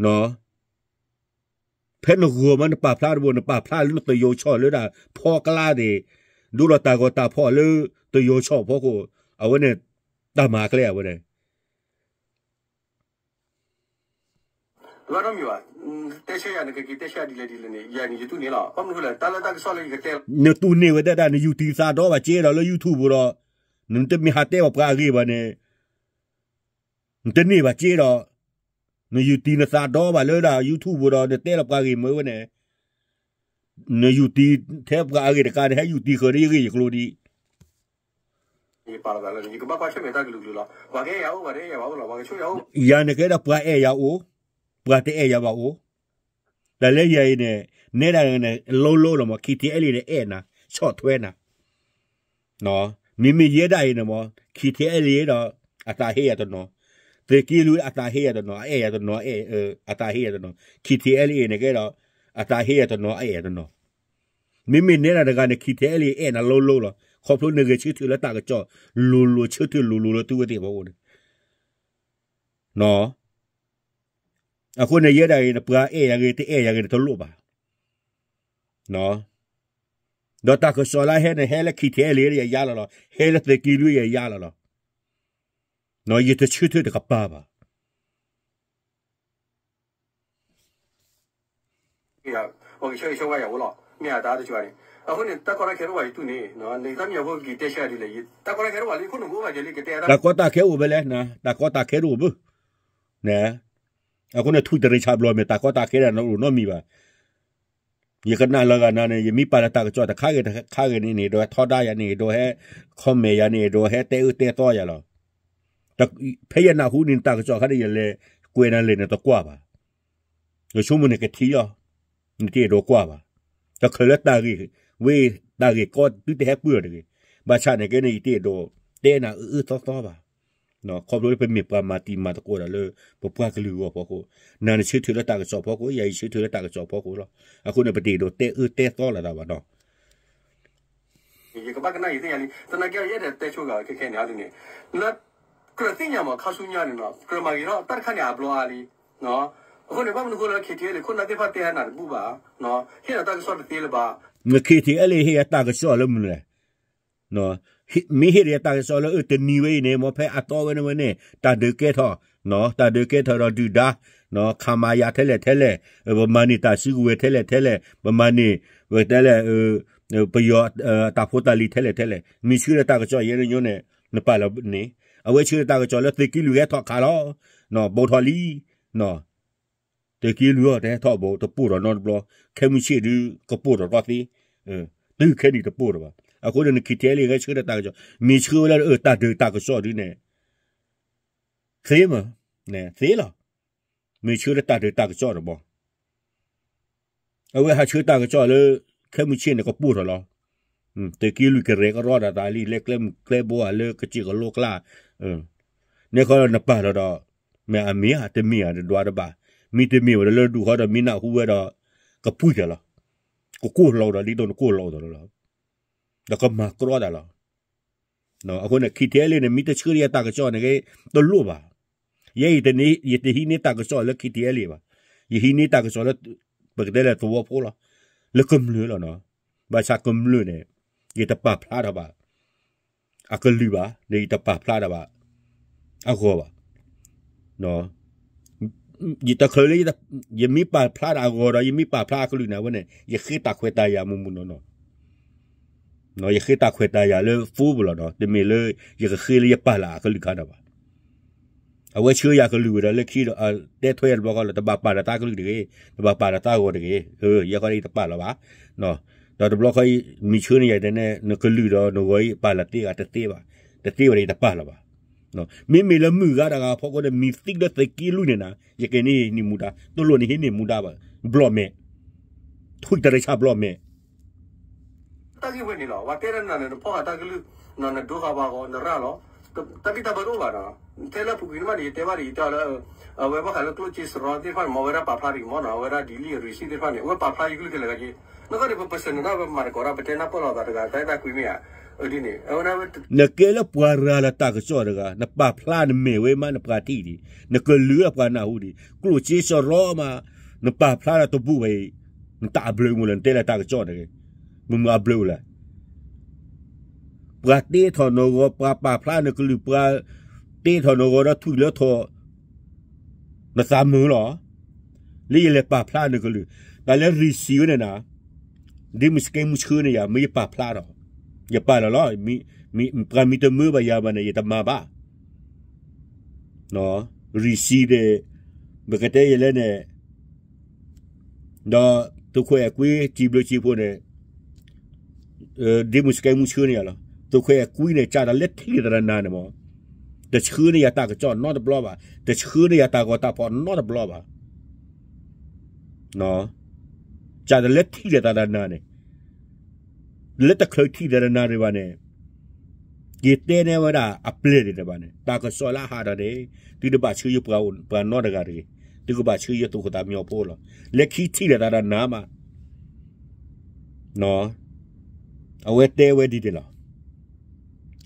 ၤ, ဖဲနဂီၢ်မးနပာ်ဖျါတဘိ နပာ်ဖျါလၢနသယီၤဆီၣ်လၢဒၣ်ဖီကျါသ့ၣ်, ဒိလီၤတၢ်ဂီၤတၢ်ဖီၣ်လၢသယီၤဆီၣ်ဖီခိၣ်, အဝဲန့ၣ် တၢ်မၤကျဲအဝဲန့ၣ် နတူၢ်န့ၢ်ဝဲဒၣ်ဒၣ် နယူၤတံၤသးဒီဘၣ်က့ဒီးလၢ YouTube ပူၤဒီး, နတမ့ၢ်ဟးတဲဘၣ်ပှၤအဂ့ၢ်ဘၣ်န့ၣ်, နတန့ၢ်ဘၣ်က့ဒီး, နယူၤတံၤနသးဒီဘၣ်လၢဒၣ် YouTube ပူၤဒီး နတဲလီၤပှၤဂ့ၢ်မ့ၢ်ဝဲန့ၣ်, နယူၤတံၤထဲပှၤအဂ့ၢ်တကးန့ၣ် ဟဲယူၤတံၤဃုာ်ဒီးယဂ့ၢ်ယကျိၤဒံး ယကဘၣ်ကွၢ်ဆၢၣ်မဲာ်တၢ်ကလုာ်ကလုာ်လီၤ. ပှၤကအဲၣ်ယၤအိၣ် ပှၤတအဲၣ်ယၤဘၣ်အိၣ်လီၤ. ပှၤကဆိယၤအိၣ်, ယၤန့ၣ်ကဲဒီးပှၤအဲၣ်ယၤအိၣ်, ပှၤတအဲၣ်ယၤဘၣ်အိၣ်. တၢ်လၢယၤအံၤန့ၣ် နဲဒၣ်န့ၣ် လိၤလိၤလီၤမး KTLA န့ၣ်အဲၣ်နၤ, ဆီၣ်ထွဲနၤ မ့မ့ၢ်ယဲဒၣ်အံၤန့ၣ်မး KTLA ဒီး အသးဟ့ယၤတနီၤ, သုးက့လွံၢ်အသးဟ့ယၤတနီၤ, အအဲၣ်ယၤတနီၤ, အသးဟ့ယၤတနီၤ, KTLA န့ၣ်ကဲဒီး အသးဟ့ယၤတနီၤ အအဲၣ်ယၤတနီၤ. မ့မ့ၢ်နဲဒၣ်တဂၤန့ၣ် KTLA အဲၣ်နၤလိၤလိၤလီၤ. ခီဖျိနဂဲၤဆၢထၢၣ်လၢတၢ်ကစီၣ်လိၤလိၤ ဆၢထၢၣ်လိၤလိၤလၢသုဝဲသ့ၣ်အဖီခိၣ်န့ၣ် အဃိန့ၣ် ယဲဒၣ်အံၤန့ၣ် ပှၤအဲၣ်ယၤဂ့ၤ တအဲၣ်ယၤဂ့ၤန့ၣ် တလိၣ်ဘၣ်. ဒီးတၢ်ကစီၣ်လၢဟဲန့ၣ် ဟဲလၢ KTLA ယယါလီၤလီၤ, ဟဲလၢသုးက့လွံၢ်ယယါလီၤလီၤ. ယတဆၢထၢၣ်တကပၤဘၣ်. တၢ်ကီတၢ်ခဲအိၣ်ဝဲလဲၣ်, တၢ်ကီတၢ်ခဲတအိၣ်ဘၣ်. အဃိန့ၣ် ထွံၣ်တရံးဆးဘျီမဲာ် တၢ်ကီတၢ်ခဲဒၣ်နအိၣ်နီတမံၤဘၣ်. ယကနၣ်လၢဂၤနၤန့ၣ် ယမ့ၢ်ပာ်လီၤတၢ်ကစီၣ်တခါဂ့ၤတခါဂ့ၤန့ၣ် အဲၣ်ဒိးဟဲထီဒါယၤန့ၣ် အဲၣ်ဒိးဟဲ comment ယၤန့ၣ် အဲၣ်ဒိးဟဲတဲအၢတဲသီယၤလီၤ. ဖဲယနၢ်ဟူန့ၣ် တၢ်ကစီၣ်ခါန့ၣ် ယလဲၤ ဝဲနလဲၤနတကွၢ်ဘၣ်. ယဆိကမိၣ်န့ၣ်ကထံၣ်လီၤ, နတအဲၣ်ဒိးကွၢ်ဘၣ်. တချုးလၢတၢ်ဂ့ၢ်, ဝဲတၢ်ဂ့ၢ်ကီတုၤတဟဲပၢၢ်အီၤတဂ့ၤ. ဘၣ်ဆၣ်န့ၣ်ကဲန့ၣ် ယတအဲၣ်ဒိးတဲနၤအၢအၢသီသီဘၣ်. ခီဖျိလၢပမ့ၢ်ပှၤမၤတံၤမၤသကိးဒီးလၢ ပပှၤကလုာ်အဂီၢ်ဖီခိၣ်, နၤနဆၢထၢၣ်လၢတၢ်ကစီၣ်ဖီခိၣ်, ယၤယဆၢထၢၣ်လၢတၢ်ကစီၣ်ဖီခိၣ်လီၤ. အဃိန့ၣ် ပတအဲၣ်ဒိးတဲအၢတဲသီလိာ်သးဘၣ်နီၤ. ယကဘၣ်ကနၣ်ယသ့ၣ်ညါလံ, သနာ်က့ယအဲၣ်ဒိးတဲဆိဂၤခဲခဲန့ၣ် အဒ်န့ၣ်, လၢကြၢးသ့ၣ်ညါမး ခါဆူညါန့ၣ်နီၤ, ကြၢးမၤဂ့ၤထီၣ်တၢ်တခါန့ၣ် အဘျီအါလံ. အဃိန့ၣ် ဘၣ်မနုၤဃိလၢ KTLA ခိၣ်နၢ်သ့ၣ်တဖၣ်တဲနၤတဘူၣ်ဘၣ်, ဟ့ၣ်နၤတၢ်ကစီၣ်တသ့လၢၤဘၣ်. KTLA ဟ့ၣ်ယၤတၢ်ကစီၣ်လၢမနုၤလဲၣ်. မ့ၢ်ဟ့ၣ်ဒီးယၤတၢ်ကစီၣ်လၢ အၢ တနံၤဝဲအံၤန့ၣ် မ်ဖဲအသီဝဲန့ၣ်ဝဲန့ၣ် တၢ်ဒုးကဲထီၣ်, တၢ်ဒုးကဲထီၣ်ဒီးဒုၣ်ဒါ, ခမရ ထဲလဲၣ်ထဲလဲၣ်, ပမၤန့ၢ်တၢ်စုကဝဲၤထဲလဲၣ်ထဲလဲၣ်, ပမၤန့ၢ်, ဝဲတဲလဲၣ်, ပယီၤတၢ်ဖိတၢ်လံၤထဲလဲၣ်ထဲလဲၣ်, မ့ၢ်ဆှၢဒီးတၢ်ကစီၣ်ယဲန့ၣ်ညိန့ၣ် နပာ်လီၤန့ၣ်, အဝဲဆှၢဒီးတၢ်ကစီၣ်လၢသုးက့လွံၢ်ဟဲထီၣ်ခးလီၤ, ဘူးထီၣ်လံ, သုးက့လွံၢ်အီၤတဟဲထီၣ်ဘူး တပိၢ်ထီၣ်နီတဘျီ, ခဲမုၢ်ဆ့ၣ်ဒုးကပိၢ်ထီၣ်ထီၣ်သ့, တုၤခဲနံၣ်တပိၢ်ထီၣ်ဘၣ်. အဃိန့ၣ် န KTLA ဂဲၤဆှၢဒီးတၢ်ကစီၣ်, မ့ၢ်ဆှၢဝဲလၢအၢ တၢ်ဒုးတၢ်ကစီၣ်ဒုးန့ၣ် သ့မး, သ့လီၤ. မ့ၢ်ဆှၢလၢတၢ်ဒုးတၢ်ကစီၣ်တဘျီ, အဝဲဟးဆှၢတၢ်ကစီၣ်လၢ ခဲမုၢ်ဆ့ၣ်န့ၣ် ကပိၢ်ထီၣ်လီၤ. သုးက့လွံၢ်ကရဲၣ်ကရီဒၣ်သးလံ လၢကျဲမုၢ်ကျဲဘိဧါ လၢကစၢၢ်ကလိကျါ, န့ၣ်ခီဒီးနပာ်လီၤဒီး, မ့ၢ်အမ့ၢ်ဧါ တမ့ၢ်ဧါ တဒွးတဘၣ်, မ့တမ့ၢ်ဝဲဒီးလၢဒူၣ်ဃီဒီးမ့ၢ်နၢ်ဟူဝဲဒီး, ကပှံၢ်တၢ်လီၤ, ကကိၢ်လီၤဒီး ဒ်သိးနကိၢ်လီၤအသိးလီၤ, ဒီးကမၤကြီတၢ်လီၤ. အဃိန့ၣ် KTLA န့ၣ် မ့ၢ်တဆှၢဒီးယၤတၢ်ကစီၣ်န့ၣ်ဂ့ၤ တလိၣ်ဘၣ်. ယဲယတဟံးန့ၢ်တၢ်ကစီၣ်လၢ KTLA ဘၣ်. ယဟံးန့ၢ်တၢ်ကစီၣ်လၢ ပကတဲလၢသဝီဖိလီၤ. လၢကမျၢၢ်လီၤနီၤ. ဘၣ်ဆၣ်ကမျၢၢ်န့ၣ် ယတပာ်ဖျါထီၣ်ဘၣ် အကလုာ်ဘၣ်, ဒီးယတပာ်ဖျါထီၣ်ဘၣ် အဂီၤဘၣ်. တချုးလၢ ယမ့ၢ်ပာ်ဖျါတၢ်အဂီၤဒီး ယမ့ၢ်ပာ်ဖျါအကလုာ်န့ၣ် အဝဲန့ၣ် ယဃ့တၢ်ခွဲးတၢ်ယာ်မုၢ်မုၢ်နီၢ်နီၢ် ယဃ့တၢ်ခွဲးတၢ်ယာ်လၢသိပူၤလီၤနီၤ, တမ့ၢ်လၢ ယကဃ့လၢယပာ်လၢအကလုာ်ခါဒီးဘၣ်. အဝဲဆှၢယၤကလုာ်ဝဲဒီးလၢခံဒီး တဲထွဲယၤတဘျီဃီလီၤ, တဘၣ်ပာ်လၢတၢ်ကလုာ်တဂ့ၤ, တဘၣ်ပာ်လၢတၢ်ဂီၤတဂ့ၤ, ယဲဃီဒီးယတပာ်လီၤဘၣ်. ဒီးတဘျီဃီ မ့ၢ်ဆှၢန့ၢ်ယၤတဲန့ၣ် နကလုာ်ဒီးနဂီၤအံၤပာ်လၢသ့ဂၤတသ့ဘၣ်, တသ့ဝဲဒီးယတပာ်လီၤဘၣ်. မ့မ့ၢ်လၢမုၢ်ဂၤတဂၤဖီခိၣ်န့ၣ် မ့ၢ်သံလၢသုးက့လွံၢ်န့ၣ်နၤ ယကဟံးန့ၢ်မူဒါ, တလိၣ်နဟံးန့ၢ်မူဒါဘၣ်, ဘျီၣ်မဲာ်, ထွံၣ်တရံးဆၣ်ဘျီၣ်မဲာ် တၢ်ဂ့ၢ်ဝဲန့ၣ်လီၤ. ပှၤတဲတၢ်နၤန့ၣ် နဖီၣ်ဃာ်တၢ်ကလုၢ်, နဒိဃာ်ပှၤဂီၤ နရၣ်လီၤ. တၢ်ဘံၣ်တၢ်ဘၢတအိၣ်ဘၣ်နီၤ. ထဲလၢအပူၤကွံာ်န့ၣ်မးန့ၣ် ယတဲဘၣ်ဒံး ယတဲအီၤလၢ အဝဲဘၣ်ဃးလၢကျိၣ်စ့စရီသ့ၣ်တဖၣ်န့ၣ် မ်အဝဲဒၣ်ပာ်ဖျါတဂ့ၤမးနီၤ, အဝဲဒၣ်ဒ်လံၣ်အရံးစံၣ်သ့ၣ်တဖၣ်န့ၣ် အဝဲပာ်ဖျါယကလုၢ်ခဲလၢာ်ခဲဆ့, နကီၢ်န့ၣ် ပပစၢၤနၤဒၣ်ဝဲမၤသကိးတၢ် ပတဲနၢ်ပၢၢ်လိာ်သးတဂၤ တၢ်အဲၣ်တၢ်ကွံမ့ၢ်ဧါ, ဒ်န့ၣ် အဝဲဒၣ်ဝဲ နကဲလၢပှၤရၤလီၤတၢ်ကစီၣ်တဂၤ နပာ်ဖျါနမဲာ်ဝဲမး နပှၤထံၣ်ဒံး, နကလုာ်လၢပှၤနၢ်ဟူဒံး, ကျိၣ်စ့စရီမး နပာ်ဖျါလၢတဘူၣ်ဝဲအံၤ, နတၢ်အဘျုးမူလၢနတဲလၢတၢ်ကစီၣ်န့ၣ်, မ့ၢ်မ့ၢ်အဘျုးလဲၣ်. ပှၤတ့ထီၣ်နဂီၤ ပှၤပာ်ဖျါနကလုၢ် ပှၤတ့ထီၣ်နဂီၤဒီးထွံၣ်လၢထီၣ်, နသးမုာ်လီၤ. လၢယလဲၤပာ်ဖျါနကလုၢ်, တၢ်လၢရံးစံၣ်ဝဲန့ၣ်နၤ, ဒ်မုၢ်စကဲမုၢ်ဆှၢန့ၣ်ယၤ မ့ၢ်ယပာ်ဖျါထီၣ်, ယပာ်လီၤလီၤ, ပှၤမ့ၢ်တမၢဘၣ်ယၤဘၣ်န့ၣ် ယတမၤဘၣ် ရံးစံၣ်န့ၣ်, ပကတဲယဲလဲၣ်န့ၣ်, ဒီးသုးခွဲးအကွံ စံးဘျုးစံးဖှိၣ်န့ၣ်, ဒ်မုၢ်စကဲမုၢ်ဆှၢန့ၣ်ယၤလီၤ. သုးခွဲးအကွံန့ၣ် ကၢ်တၢ်လၢထံၣ်လိာ်သးဒီးနၤန့ၣ်မး, တဆှၢန့ၢ်ယၤတၢ်ကစီၣ်နီတဘျီဘၣ်, တဆှၢန့ၢ်ယၤတၢ်ဂီၤတၢ်ဖီၣ်နီတဘျီဘၣ်. ကၢ်တၢ်လၢထံၣ်လိာ်သးဒီးနၤန့ၣ်, လၢတချုးထံၣ်လိာ်သးဒီးနၤဒံးဘၣ်န့ၣ်, ယတဲန့ၢ်ဝဲဒၣ်အပျဲၢ်ဒံးဘၣ်န့ၣ် တၢ်ကစီၣ်လၢအဟးဒီးန့ၣ်, သုတဘၣ်ဆှၢယပှၤနီတဂၤတဂ့ၤ, သုကဘၣ်ဆှၢယသုးခိၣ်သးမံညီဖိလီၤ. လၢခံထံၣ်လိာ်သးဒီးနၤမး အဝဲတဲဝဲဒ်န့ၣ်လီၤ.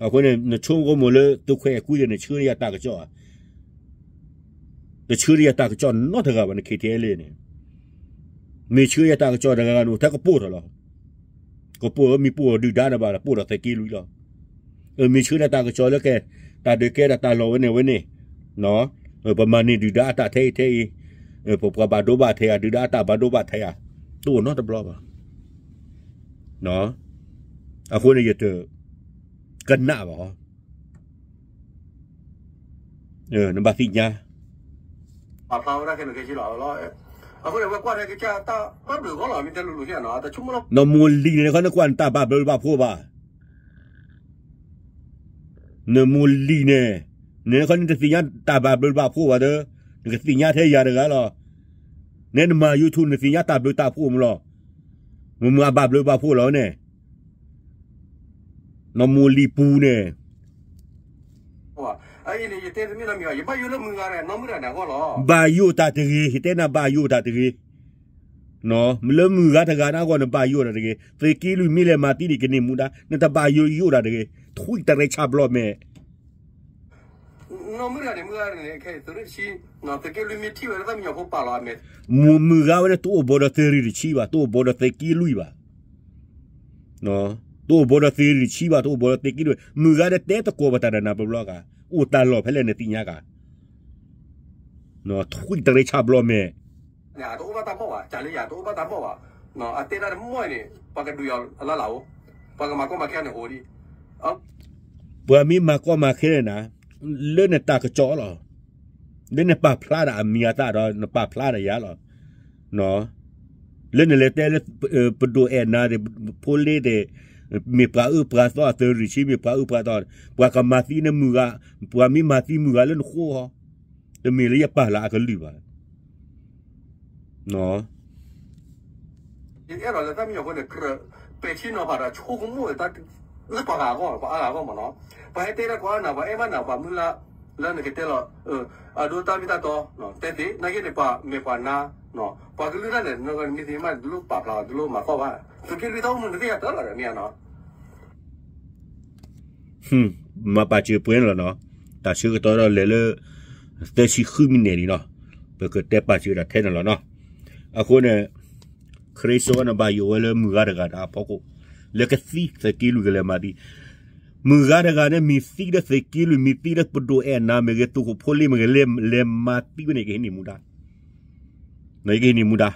အဃိန့ၣ် နဆိကမိၣ်လၢသုးခွဲးအကွံန့ၣ် ဆှၢန့ၢ်ယၤတၢ်ကစီၣ်ဧါ, တဆှၢန့ၢ်ယၤတၢ်ကစီၣ်နီတဂၤဘၣ် န KTLA န့ၣ်, မ့ၢ်ဆှၢယၤတၢ်ကစီၣ်တဂၤဂၤန့ၣ် ထဲကပိၢ်ထီၣ်လီၤ. ကပိၢ်မ့ၢ်ပိၢ်ဒုၣ်ဒါန့ၣ်ဘၣ် ပိၢ်ဒီးသုးက့လွံၢ်လီၤ. မ့ၢ်ဆှၢန့ၢ်တၢ်ကစီၣ်လၢကဲ တၢ်ဒုးကဲဒီးတၢ်လီၢ်ဝဲန့ၣ်ဝဲန့ၣ်, ပမၤန့ၢ်ဒုၣ်ဒါအတၢ်ထဲအံၤထဲအံၤ, ပပှၤဘၣ်ဒိဘၣ်ထံးဧါ ဒုၣ်ဒါအတၢ်ဘၣ်ဒိဘၣ်ထံးဧါ, တအိၣ်နီတဘျီဘၣ်. အဃိန့ၣ် ယတကနၣ်ဘၣ်အီၤ, နဘၣ်သ့ၣ်ညါ နမိၢ်လံၤန့ၣ် နခီနကွၢ်နတၢ်ဘၣ်ဘျုးဘၣ်ဖှိၣ်ဘၣ်. နမိၢ်လံၤန့ၣ်, နခီနတသ့ၣ်ညါတၢ်ဘၣ်ဘျုးဘၣ်ဖှိၣ်ဘၣ်ဒီး, နကသ့ၣ်ညါထဲယၤတဂၤလီၤ. နဲနမၤ YouTube နသ့ၣ်ညါတၢ်ဘျုးတၢ်ဖှိၣ်မးလီၤ. မ့ၢ်မုၢ်အဘၣ်ဘျုးဘၣ်ဖှိၣ်လီၤန့ၣ်, နီၢ်မိၢ်လံာ်ပူၤန့ၣ် ဘၣ်ယိၣ်တၢ်တဂ့ၤ, ယတဲနၤဘၣ်ယိၣ်တၢ်တဂ့ၤ, လၢမုၢ်ဂၤတဂၤန့ၣ်အဂီၢ်နဘၣ်ယိၣ်တၢ်တဂ့ၤ, သုးက့လွံၢ်မ့ၢ်လဲၤမၤသံန့ၣ်ကန့ၢ်မူဒါ, နတဘၣ်ယိၣ်ယိၣ်တၢ်တဂ့ၤ, ထွံၣ်တရံးဆၣ်ဘျီမဲာ် မုၢ်ဂၤဝဲန့ၣ်တအိၣ်ဘီဒီးသုးရ့ၣ်တဆံဘၣ်, တအိၣ်ဘီဒီးသုးရ့ၣ်တဆံဘၣ်, တအိၣ်ဘီဒီးသုးက့လွံၢ်ဘၣ်. မုၢ်ဂၤဒၣ်တဲတကိးဘၣ်တၢ်ဒီးနၤဘျီဘျီဂၤ, အိၣ်တၢ်လီၢ်ဖဲလဲၣ်နသ့ၣ်ညါဂၤ, ထွံၣ်တရံးဆၣ်ဘျီမဲာ် တအိၣ်ဘၣ်တၢ်ဘီၣ်ဘၣ်, ကလဲၤယၤတအိၣ်ဘၣ်တၢ်ဘီၣ်ဘၣ်, အတဲဒၣ်တမီၢ်န့ၣ် ပှၤကဒုးယၤလၢ်လၢ်အိၣ်, ပှၤကမၤကီမၤခဲန့ၣ်အိၣ်ဒံး, ပှၤမ့ၢ်မၤကီမၤခဲန့ၣ်နၤ, လၢနတၢ်ကစီၣ်လီၤ, လၢနပာ်ဖျါဒၣ်အမံၤအသၣ်ဒီး နပာ်ဖျါဒၣ်ယၤလီၤ. လၢနလဲၤတဲလၢ ပဒိၣ်အဲၣ်နၤသ့ၣ်, ဖိလ့သ့ၣ်, မ့ၢ်ပှၤအၢပှၤသီအသုးရ့ၣ်ဆံ, မ့ၢ်ပှၤအၢပှၤသီ, ပှၤကမၤသံနမုၢ်ဂၤ, ပှၤမ့ၢ်မၤသံမုၢ်ဂၤလၢနဃိ, တမ့ၢ်လၢယပာ်လၢအကလုၢ်ဘၣ်. ယအဲၣ်ဒိးလၢတၢ်မံၤအဃိန့ၣ် ကြၢးပဲာ်ထံနီၤဖးဒီးဆိကမိၣ် လၢပှၤဂၤအဂီၢ်, ပှၤအါဂၤအဂီၢ်မးနီၤ, ပှၤဟဲတဲလၢပှၤအါနၤ ပှၤအဲၣ်ဘၣ်နၤ ပှၤမုၢ်လၢ် လၢနကတဲလီၤ အဒိတၢ်မ့ၢ်တၢ်တီ, တဲသ့ၣ်နာ်က့န့ၣ် ပှၤမ့ၢ်ပှၤနါ, ပှၤကလုၢ်တၢ်လဲၣ် နမ့ၢ်သ့ၣ်ညါမး တလိၣ်ပာ်ဖျါအီၤ တလိၣ်မၤကီၢ်ဘၣ်, သုးက့လွံၢ်တၢ်အိၣ်မူန့ၣ်သ့ၣ်ညါတၢ်လီၤဒီးမ့ၢ်ဧါနီၤ မၤပာ်စၢၤပှဲၤန့ၣ်လီၤနီၤ, တၢ်ဆၢကတီၢ်ဒီးလဲၤလၢ သၢဆံဃုမံးနံးလံနီၤ, ပကတဲပာ်စၢၤတၢ်ထဲန့ၣ်လီၤနီၤ. အဃိန့ၣ် ခရံာ်စိနဘၣ်ယိၣ်ဝဲလၢမုၢ်ဂၤတဂၤတၢ်အဖီခိၣ်, လၢကသံသုးက့လွံၢ်ကလဲၤမၤသံ, မုၢ်ဂၤတဂၤန့ၣ်မ့ၢ်သံဒီးသုးက့လွံၢ် မ့ၢ်သံဒီးပဒိၣ်အဲၣ်နၤမ့ၢ်ဂ့ၤ သုးခိၣ်ဖိလ့မ့ၢ်ဂ့ၤ လဲၤမၤသံဝဲန့ၣ် ယကဟံးန့ၢ်မူဒါ, ယကဟံးန့ၢ်မူဒါ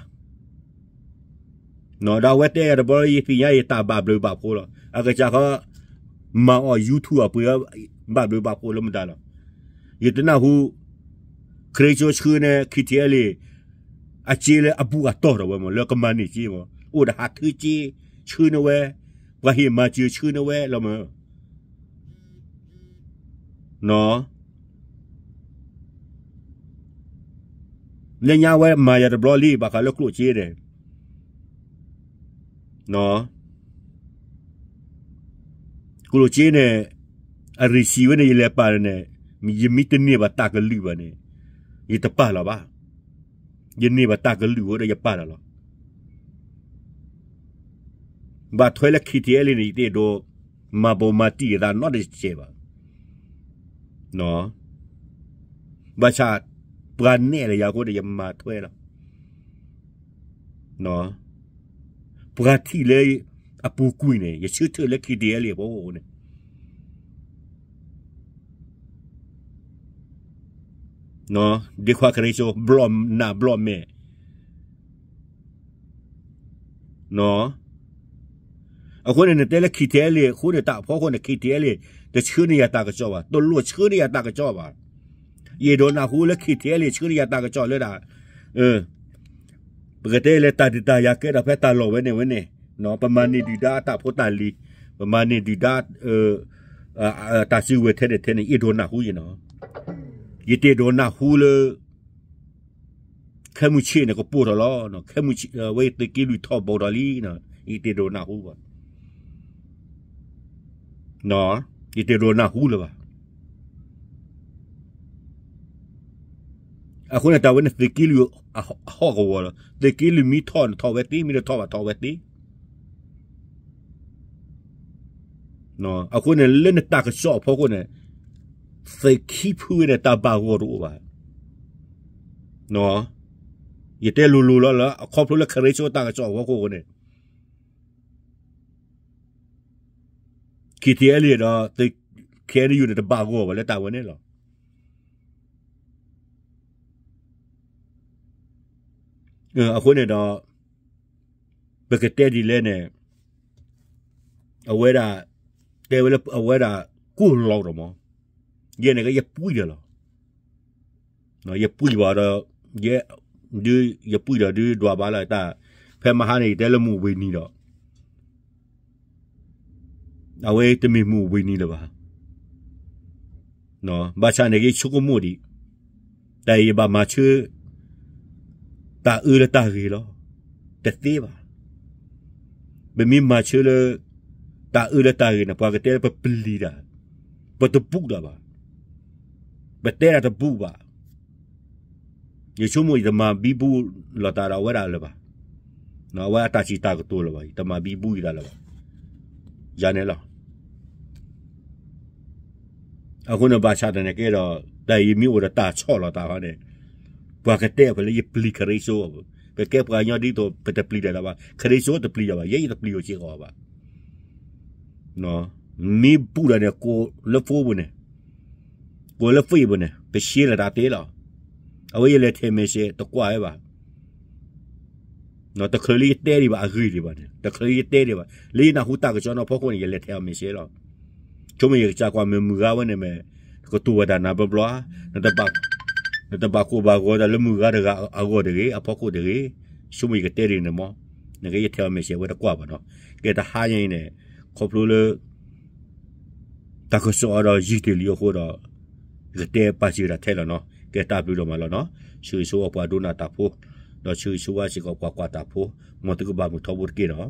ဒီးအဝဲတဲယၤတဘျီ ယသ့ၣ်ညါယတၢ်ဘၣ်ဘျုးဘၣ်ဖှိၣ်လီၤ. အကစၢ်ခီ မၤအီၣ် YouTube အပှ့ၤ ဘၣ်ဘျုးဘၣ်ဖှိၣ်လၢမတၤလီၤ. ယတနၢ်ဟူ ခရံာ်စိဆှၢန့ၣ် KTLA အစ့လၢအဘူးအတီၢ်ဒီးဝဲမး လၢကမၤန့ၢ်စ့မး အိၣ်ဒီးဟးထၢစ့ ဆှၢန့ၢ်ဝဲ, ပှၤဟ့ၣ်မၤစၢၤဆှၢန့ၢ်ဝဲလီၤမး လၢညါဝဲမၤယၤတဘျီလံ ဘၣ်ဃးလၢကျိၣ်စ့န့ၣ်, ကျိၣ်စ့န့ၣ် အရံၣ်စံးဝဲန့ၣ် ယလဲၤပာ်န့ၣ် ယမ့ၢ်တန့ၢ်ဘၣ်တၢ်ကလုၢ်ဘၣ်န့ၣ် ယတပာ်လီၤဘၣ်. ယန့ၢ်ဘၣ်တၢ်ကလုၢ်ဝဲဒီးယပာ်လီၤလီၤ. ဘၣ်ထွဲလၢ KTLA န့ၣ် ယတအဲၣ်ဒိးမၤဘိးမၤတံၢ်အသးနီတစဲးဘၣ်. ဘၣ်ဆၣ် ပှၤနဲၣ်လၢယၤအဃိဒီး ယမၤထွဲလီၤ. ပှၤထံၣ်လၢအပူၤကွံာ်န့ၣ် ယဆၢထၢၣ်လၢ KTLA အဖီခိၣ်န့ၣ် ဒ့ခွါခရံာ်စိ ဘျီၣ်နးဘျီၣ်မဲာ် အဃိန့ၣ် နတဲလၢ KTLA အဃိန့ၣ် တၢ်ဖီခိၣ်န့ၣ် KTLA တဆှၢန့ၢ်ယၤတၢ်ကစီၣ်ဘၣ်, တလိၣ်ဆှၢန့ၢ်ယၤတၢ်ကစီၣ်ဘၣ်. ယအဲၣ်ဒိးနၢ်ဟူလၢ KTLA ဆှၢန့ၢ်ယၤတၢ်ကစီၣ်လၢဒၣ် ပကတဲလၢတၢ်ဒုးတၢ်ယၤကဲထီၣ်ဖဲတၢ်လီၢ်ဝဲန့ၣ်ဝဲန့ၣ်, ပမၤန့ၢ်ဒုၣ်ဒါအတၢ်ဖိတၢ်လံၤ, ပမၤန့ၢ်ဒုၣ်ဒါ တၢ်စုကဝဲၤထဲန့ၣ်ထဲန့ၣ် ယအဲၣ်ဒိးနၢ်ဟူယနီၤ. ယတအဲၣ်ဒိးနၢ်ဟူလၢ ခဲမုၢ်ဆ့ၣ်န့ၣ် ကပိာ်ထီၣ်လီၤ, ဝဲသုးက့လွံၢ်ထီၣ်ဘိးထီၣ်လံ, ယတအဲၣ်ဒိးနၢ်ဟူဘၣ်, ယတအဲၣ်ဒိးနၢ်ဟူလၢၤဘၣ်. အဃိန့ၣ် တၢ်ဝဲန့ၣ်သုးက့လွံၢ်အဟီၣ်ကဝီၤလီၤ. သုးက့လွံၢ်မ့ၢ်ထီၣ်န့ၣ်ထီၣ်ဝဲသ့, မ့ၢ်တထီၣ်ဘၣ်ထီၣ်ဝဲသ့. အဃိန့ၣ် လၢနတၢ်ကစီၣ်အဖီခိၣ်န့ၣ် သုးခံဖုန့ၣ် တၢ်ဘၣ်ဂီၢ်တအိၣ်ဘၣ်. ယတဲလိၤလိၤလီၤလၢ အခီဖျိလၢခရံာ်စိတၢ်ကစီၣ်အဖီခိၣ်န့ၣ် KTLA ဒီး KNU န့ၣ် တဘၣ်ဂီၢ်ဘၣ်လၢတၢ်ဝဲန့ၣ်လီၤ. အဃိန့ၣ်ဒီး ပကတဲဒ်လဲၣ်န့ၣ် အဝဲဒၣ် တဲဝဲလၢအဝဲဒၣ် ကိၢ်လီၤဒီးမး ယဲန့ၣ်ကယပှံၢ်ဒီးလီၤ. ယပှံၢ်ဘၣ်ဒီး ယဲ ဒုးယပှံၢ်ဒီးဒုးဒွးဘၣ်လၢတၢ် ဖဲမဟါန့ၣ် ယတဲလၢမူဝ့ၤနံၤဒီး အဝဲတမ့ၢ်မူဝ့ၤနံၤလၢၤဘၣ်. ဘၣ်ဆၣ်န့ၣ်က့ဆိကမိၣ်ဒံး, တၢ်အံၤယဘၣ်မၤဆၢ တၢ်အၢလၢတၢ်ဂ့ၤလီၤ. တသ့ဘၣ်. ပမ့ၢ်မၤဆၢလၢ တၢ်အၢလၢတၢ်ဂ့ၤန့ၣ် ပှၤကတဲလၢပပျံၤတၢ်, ပတဘူးတၢ်ဘၣ်, ပတဲတၢ်တဘူးဘၣ်. ယဆိကမိၣ်ယတမၤဘံဘူလိာ်သးဒီးအဝဲဒၣ်လၢၤဘၣ်. အဝဲအတၢ်စံးတၢ်ကတိၤလၢၤဘၣ်, ယတမၤဘံဘူယသးလၢၤဘၣ်. ယၤန့ၣ်လီၤ. အဃိန့ၣ်ဘၣ်ဆၣ်သနာ်က့ဒီး တၢ်အံၤမ့ၢ်အိၣ်ဒီးတၢ်ဆီၣ်လီၤသးဃီန့ၣ် ပှၤကတဲအီၤဖဲလၢယပျံၤခရံာ်စိ, ပကဲပှၤကညီဒ်သိး ပတပျံၤတၢ်ဘၣ်, ခရံာ်စိတပျံၤတၢ်ဘၣ်, ယဲယတပျံၤအီၤစ့ၢ်ကီးဘၣ်. မ့ၢ်ဘူးတၢ်န့ၣ် ကိးလၢ phone ပူၤန့ၣ်, ကိးလၢ Facebook ပူၤန့ၣ် ပရှဲလီၤတၢ်သ့လီၤ. အဝဲယလဲၤထဲး message တကွၢ်ဝဲဘၣ်. တချုးလၢယတဲဒံးဘၣ်အဂ့ၢ်ဒံးဘၣ်န့ၣ်, တချုးလၢယတဲဒံးဘၣ်, လၢယနၢ်ဟူတၢ်ကစီၣ်နီၤဖီခိၣ်န့ၣ် ယလဲၤထဲးအီၤ message လီၤ. ဆိကမိၣ်ယကစၢ်ကွၢ်မ့ၢ်မုၢ်ဂၤဝဲန့ၣ်မ့ၢ် ကတိၤဝဲတၢ်နၤဘျီဘျီဧါ, နတဘၣ်ကိၢ်ဘၣ်ဂီၤတၢ်လၢမုၢ်ဂၤတဂၤအဂီၢ်တဂ့ၤ, အဖီခိၣ်တဂ့ၤ, ဆိကမိၣ်ယကတဲဒ်န့ၣ်မး, နကယဲၢ်ထဲးအီၤ message ဝဲတကွၢ်ဘၣ်နီၤ. ကဲတဟါညါအံၤန့ၣ် ခီဖျိလၢ တၢ်ကစီၣ်အံၤဒီးယံာ်တ့ၢ်လံအဃိဒီး ယကတဲပာ်စၢၤတၢ်ထဲလီၤနီၤ. ကဲတၢ်ဘျုးဒိၣ်မးလီၤနီၤ. ဆၢဂ့ၤဆၢဝါပှၤဒိကနၣ်တၢ်ဖိ, ဒီးဆၢဂ့ၤဆၢဝါစ့ၢ်ကီးပှၤကွၢ်တၢ်ဖိ, မ်သုကဘၣ်မုာ်ထီဘိတက့ၢ်နီၤ.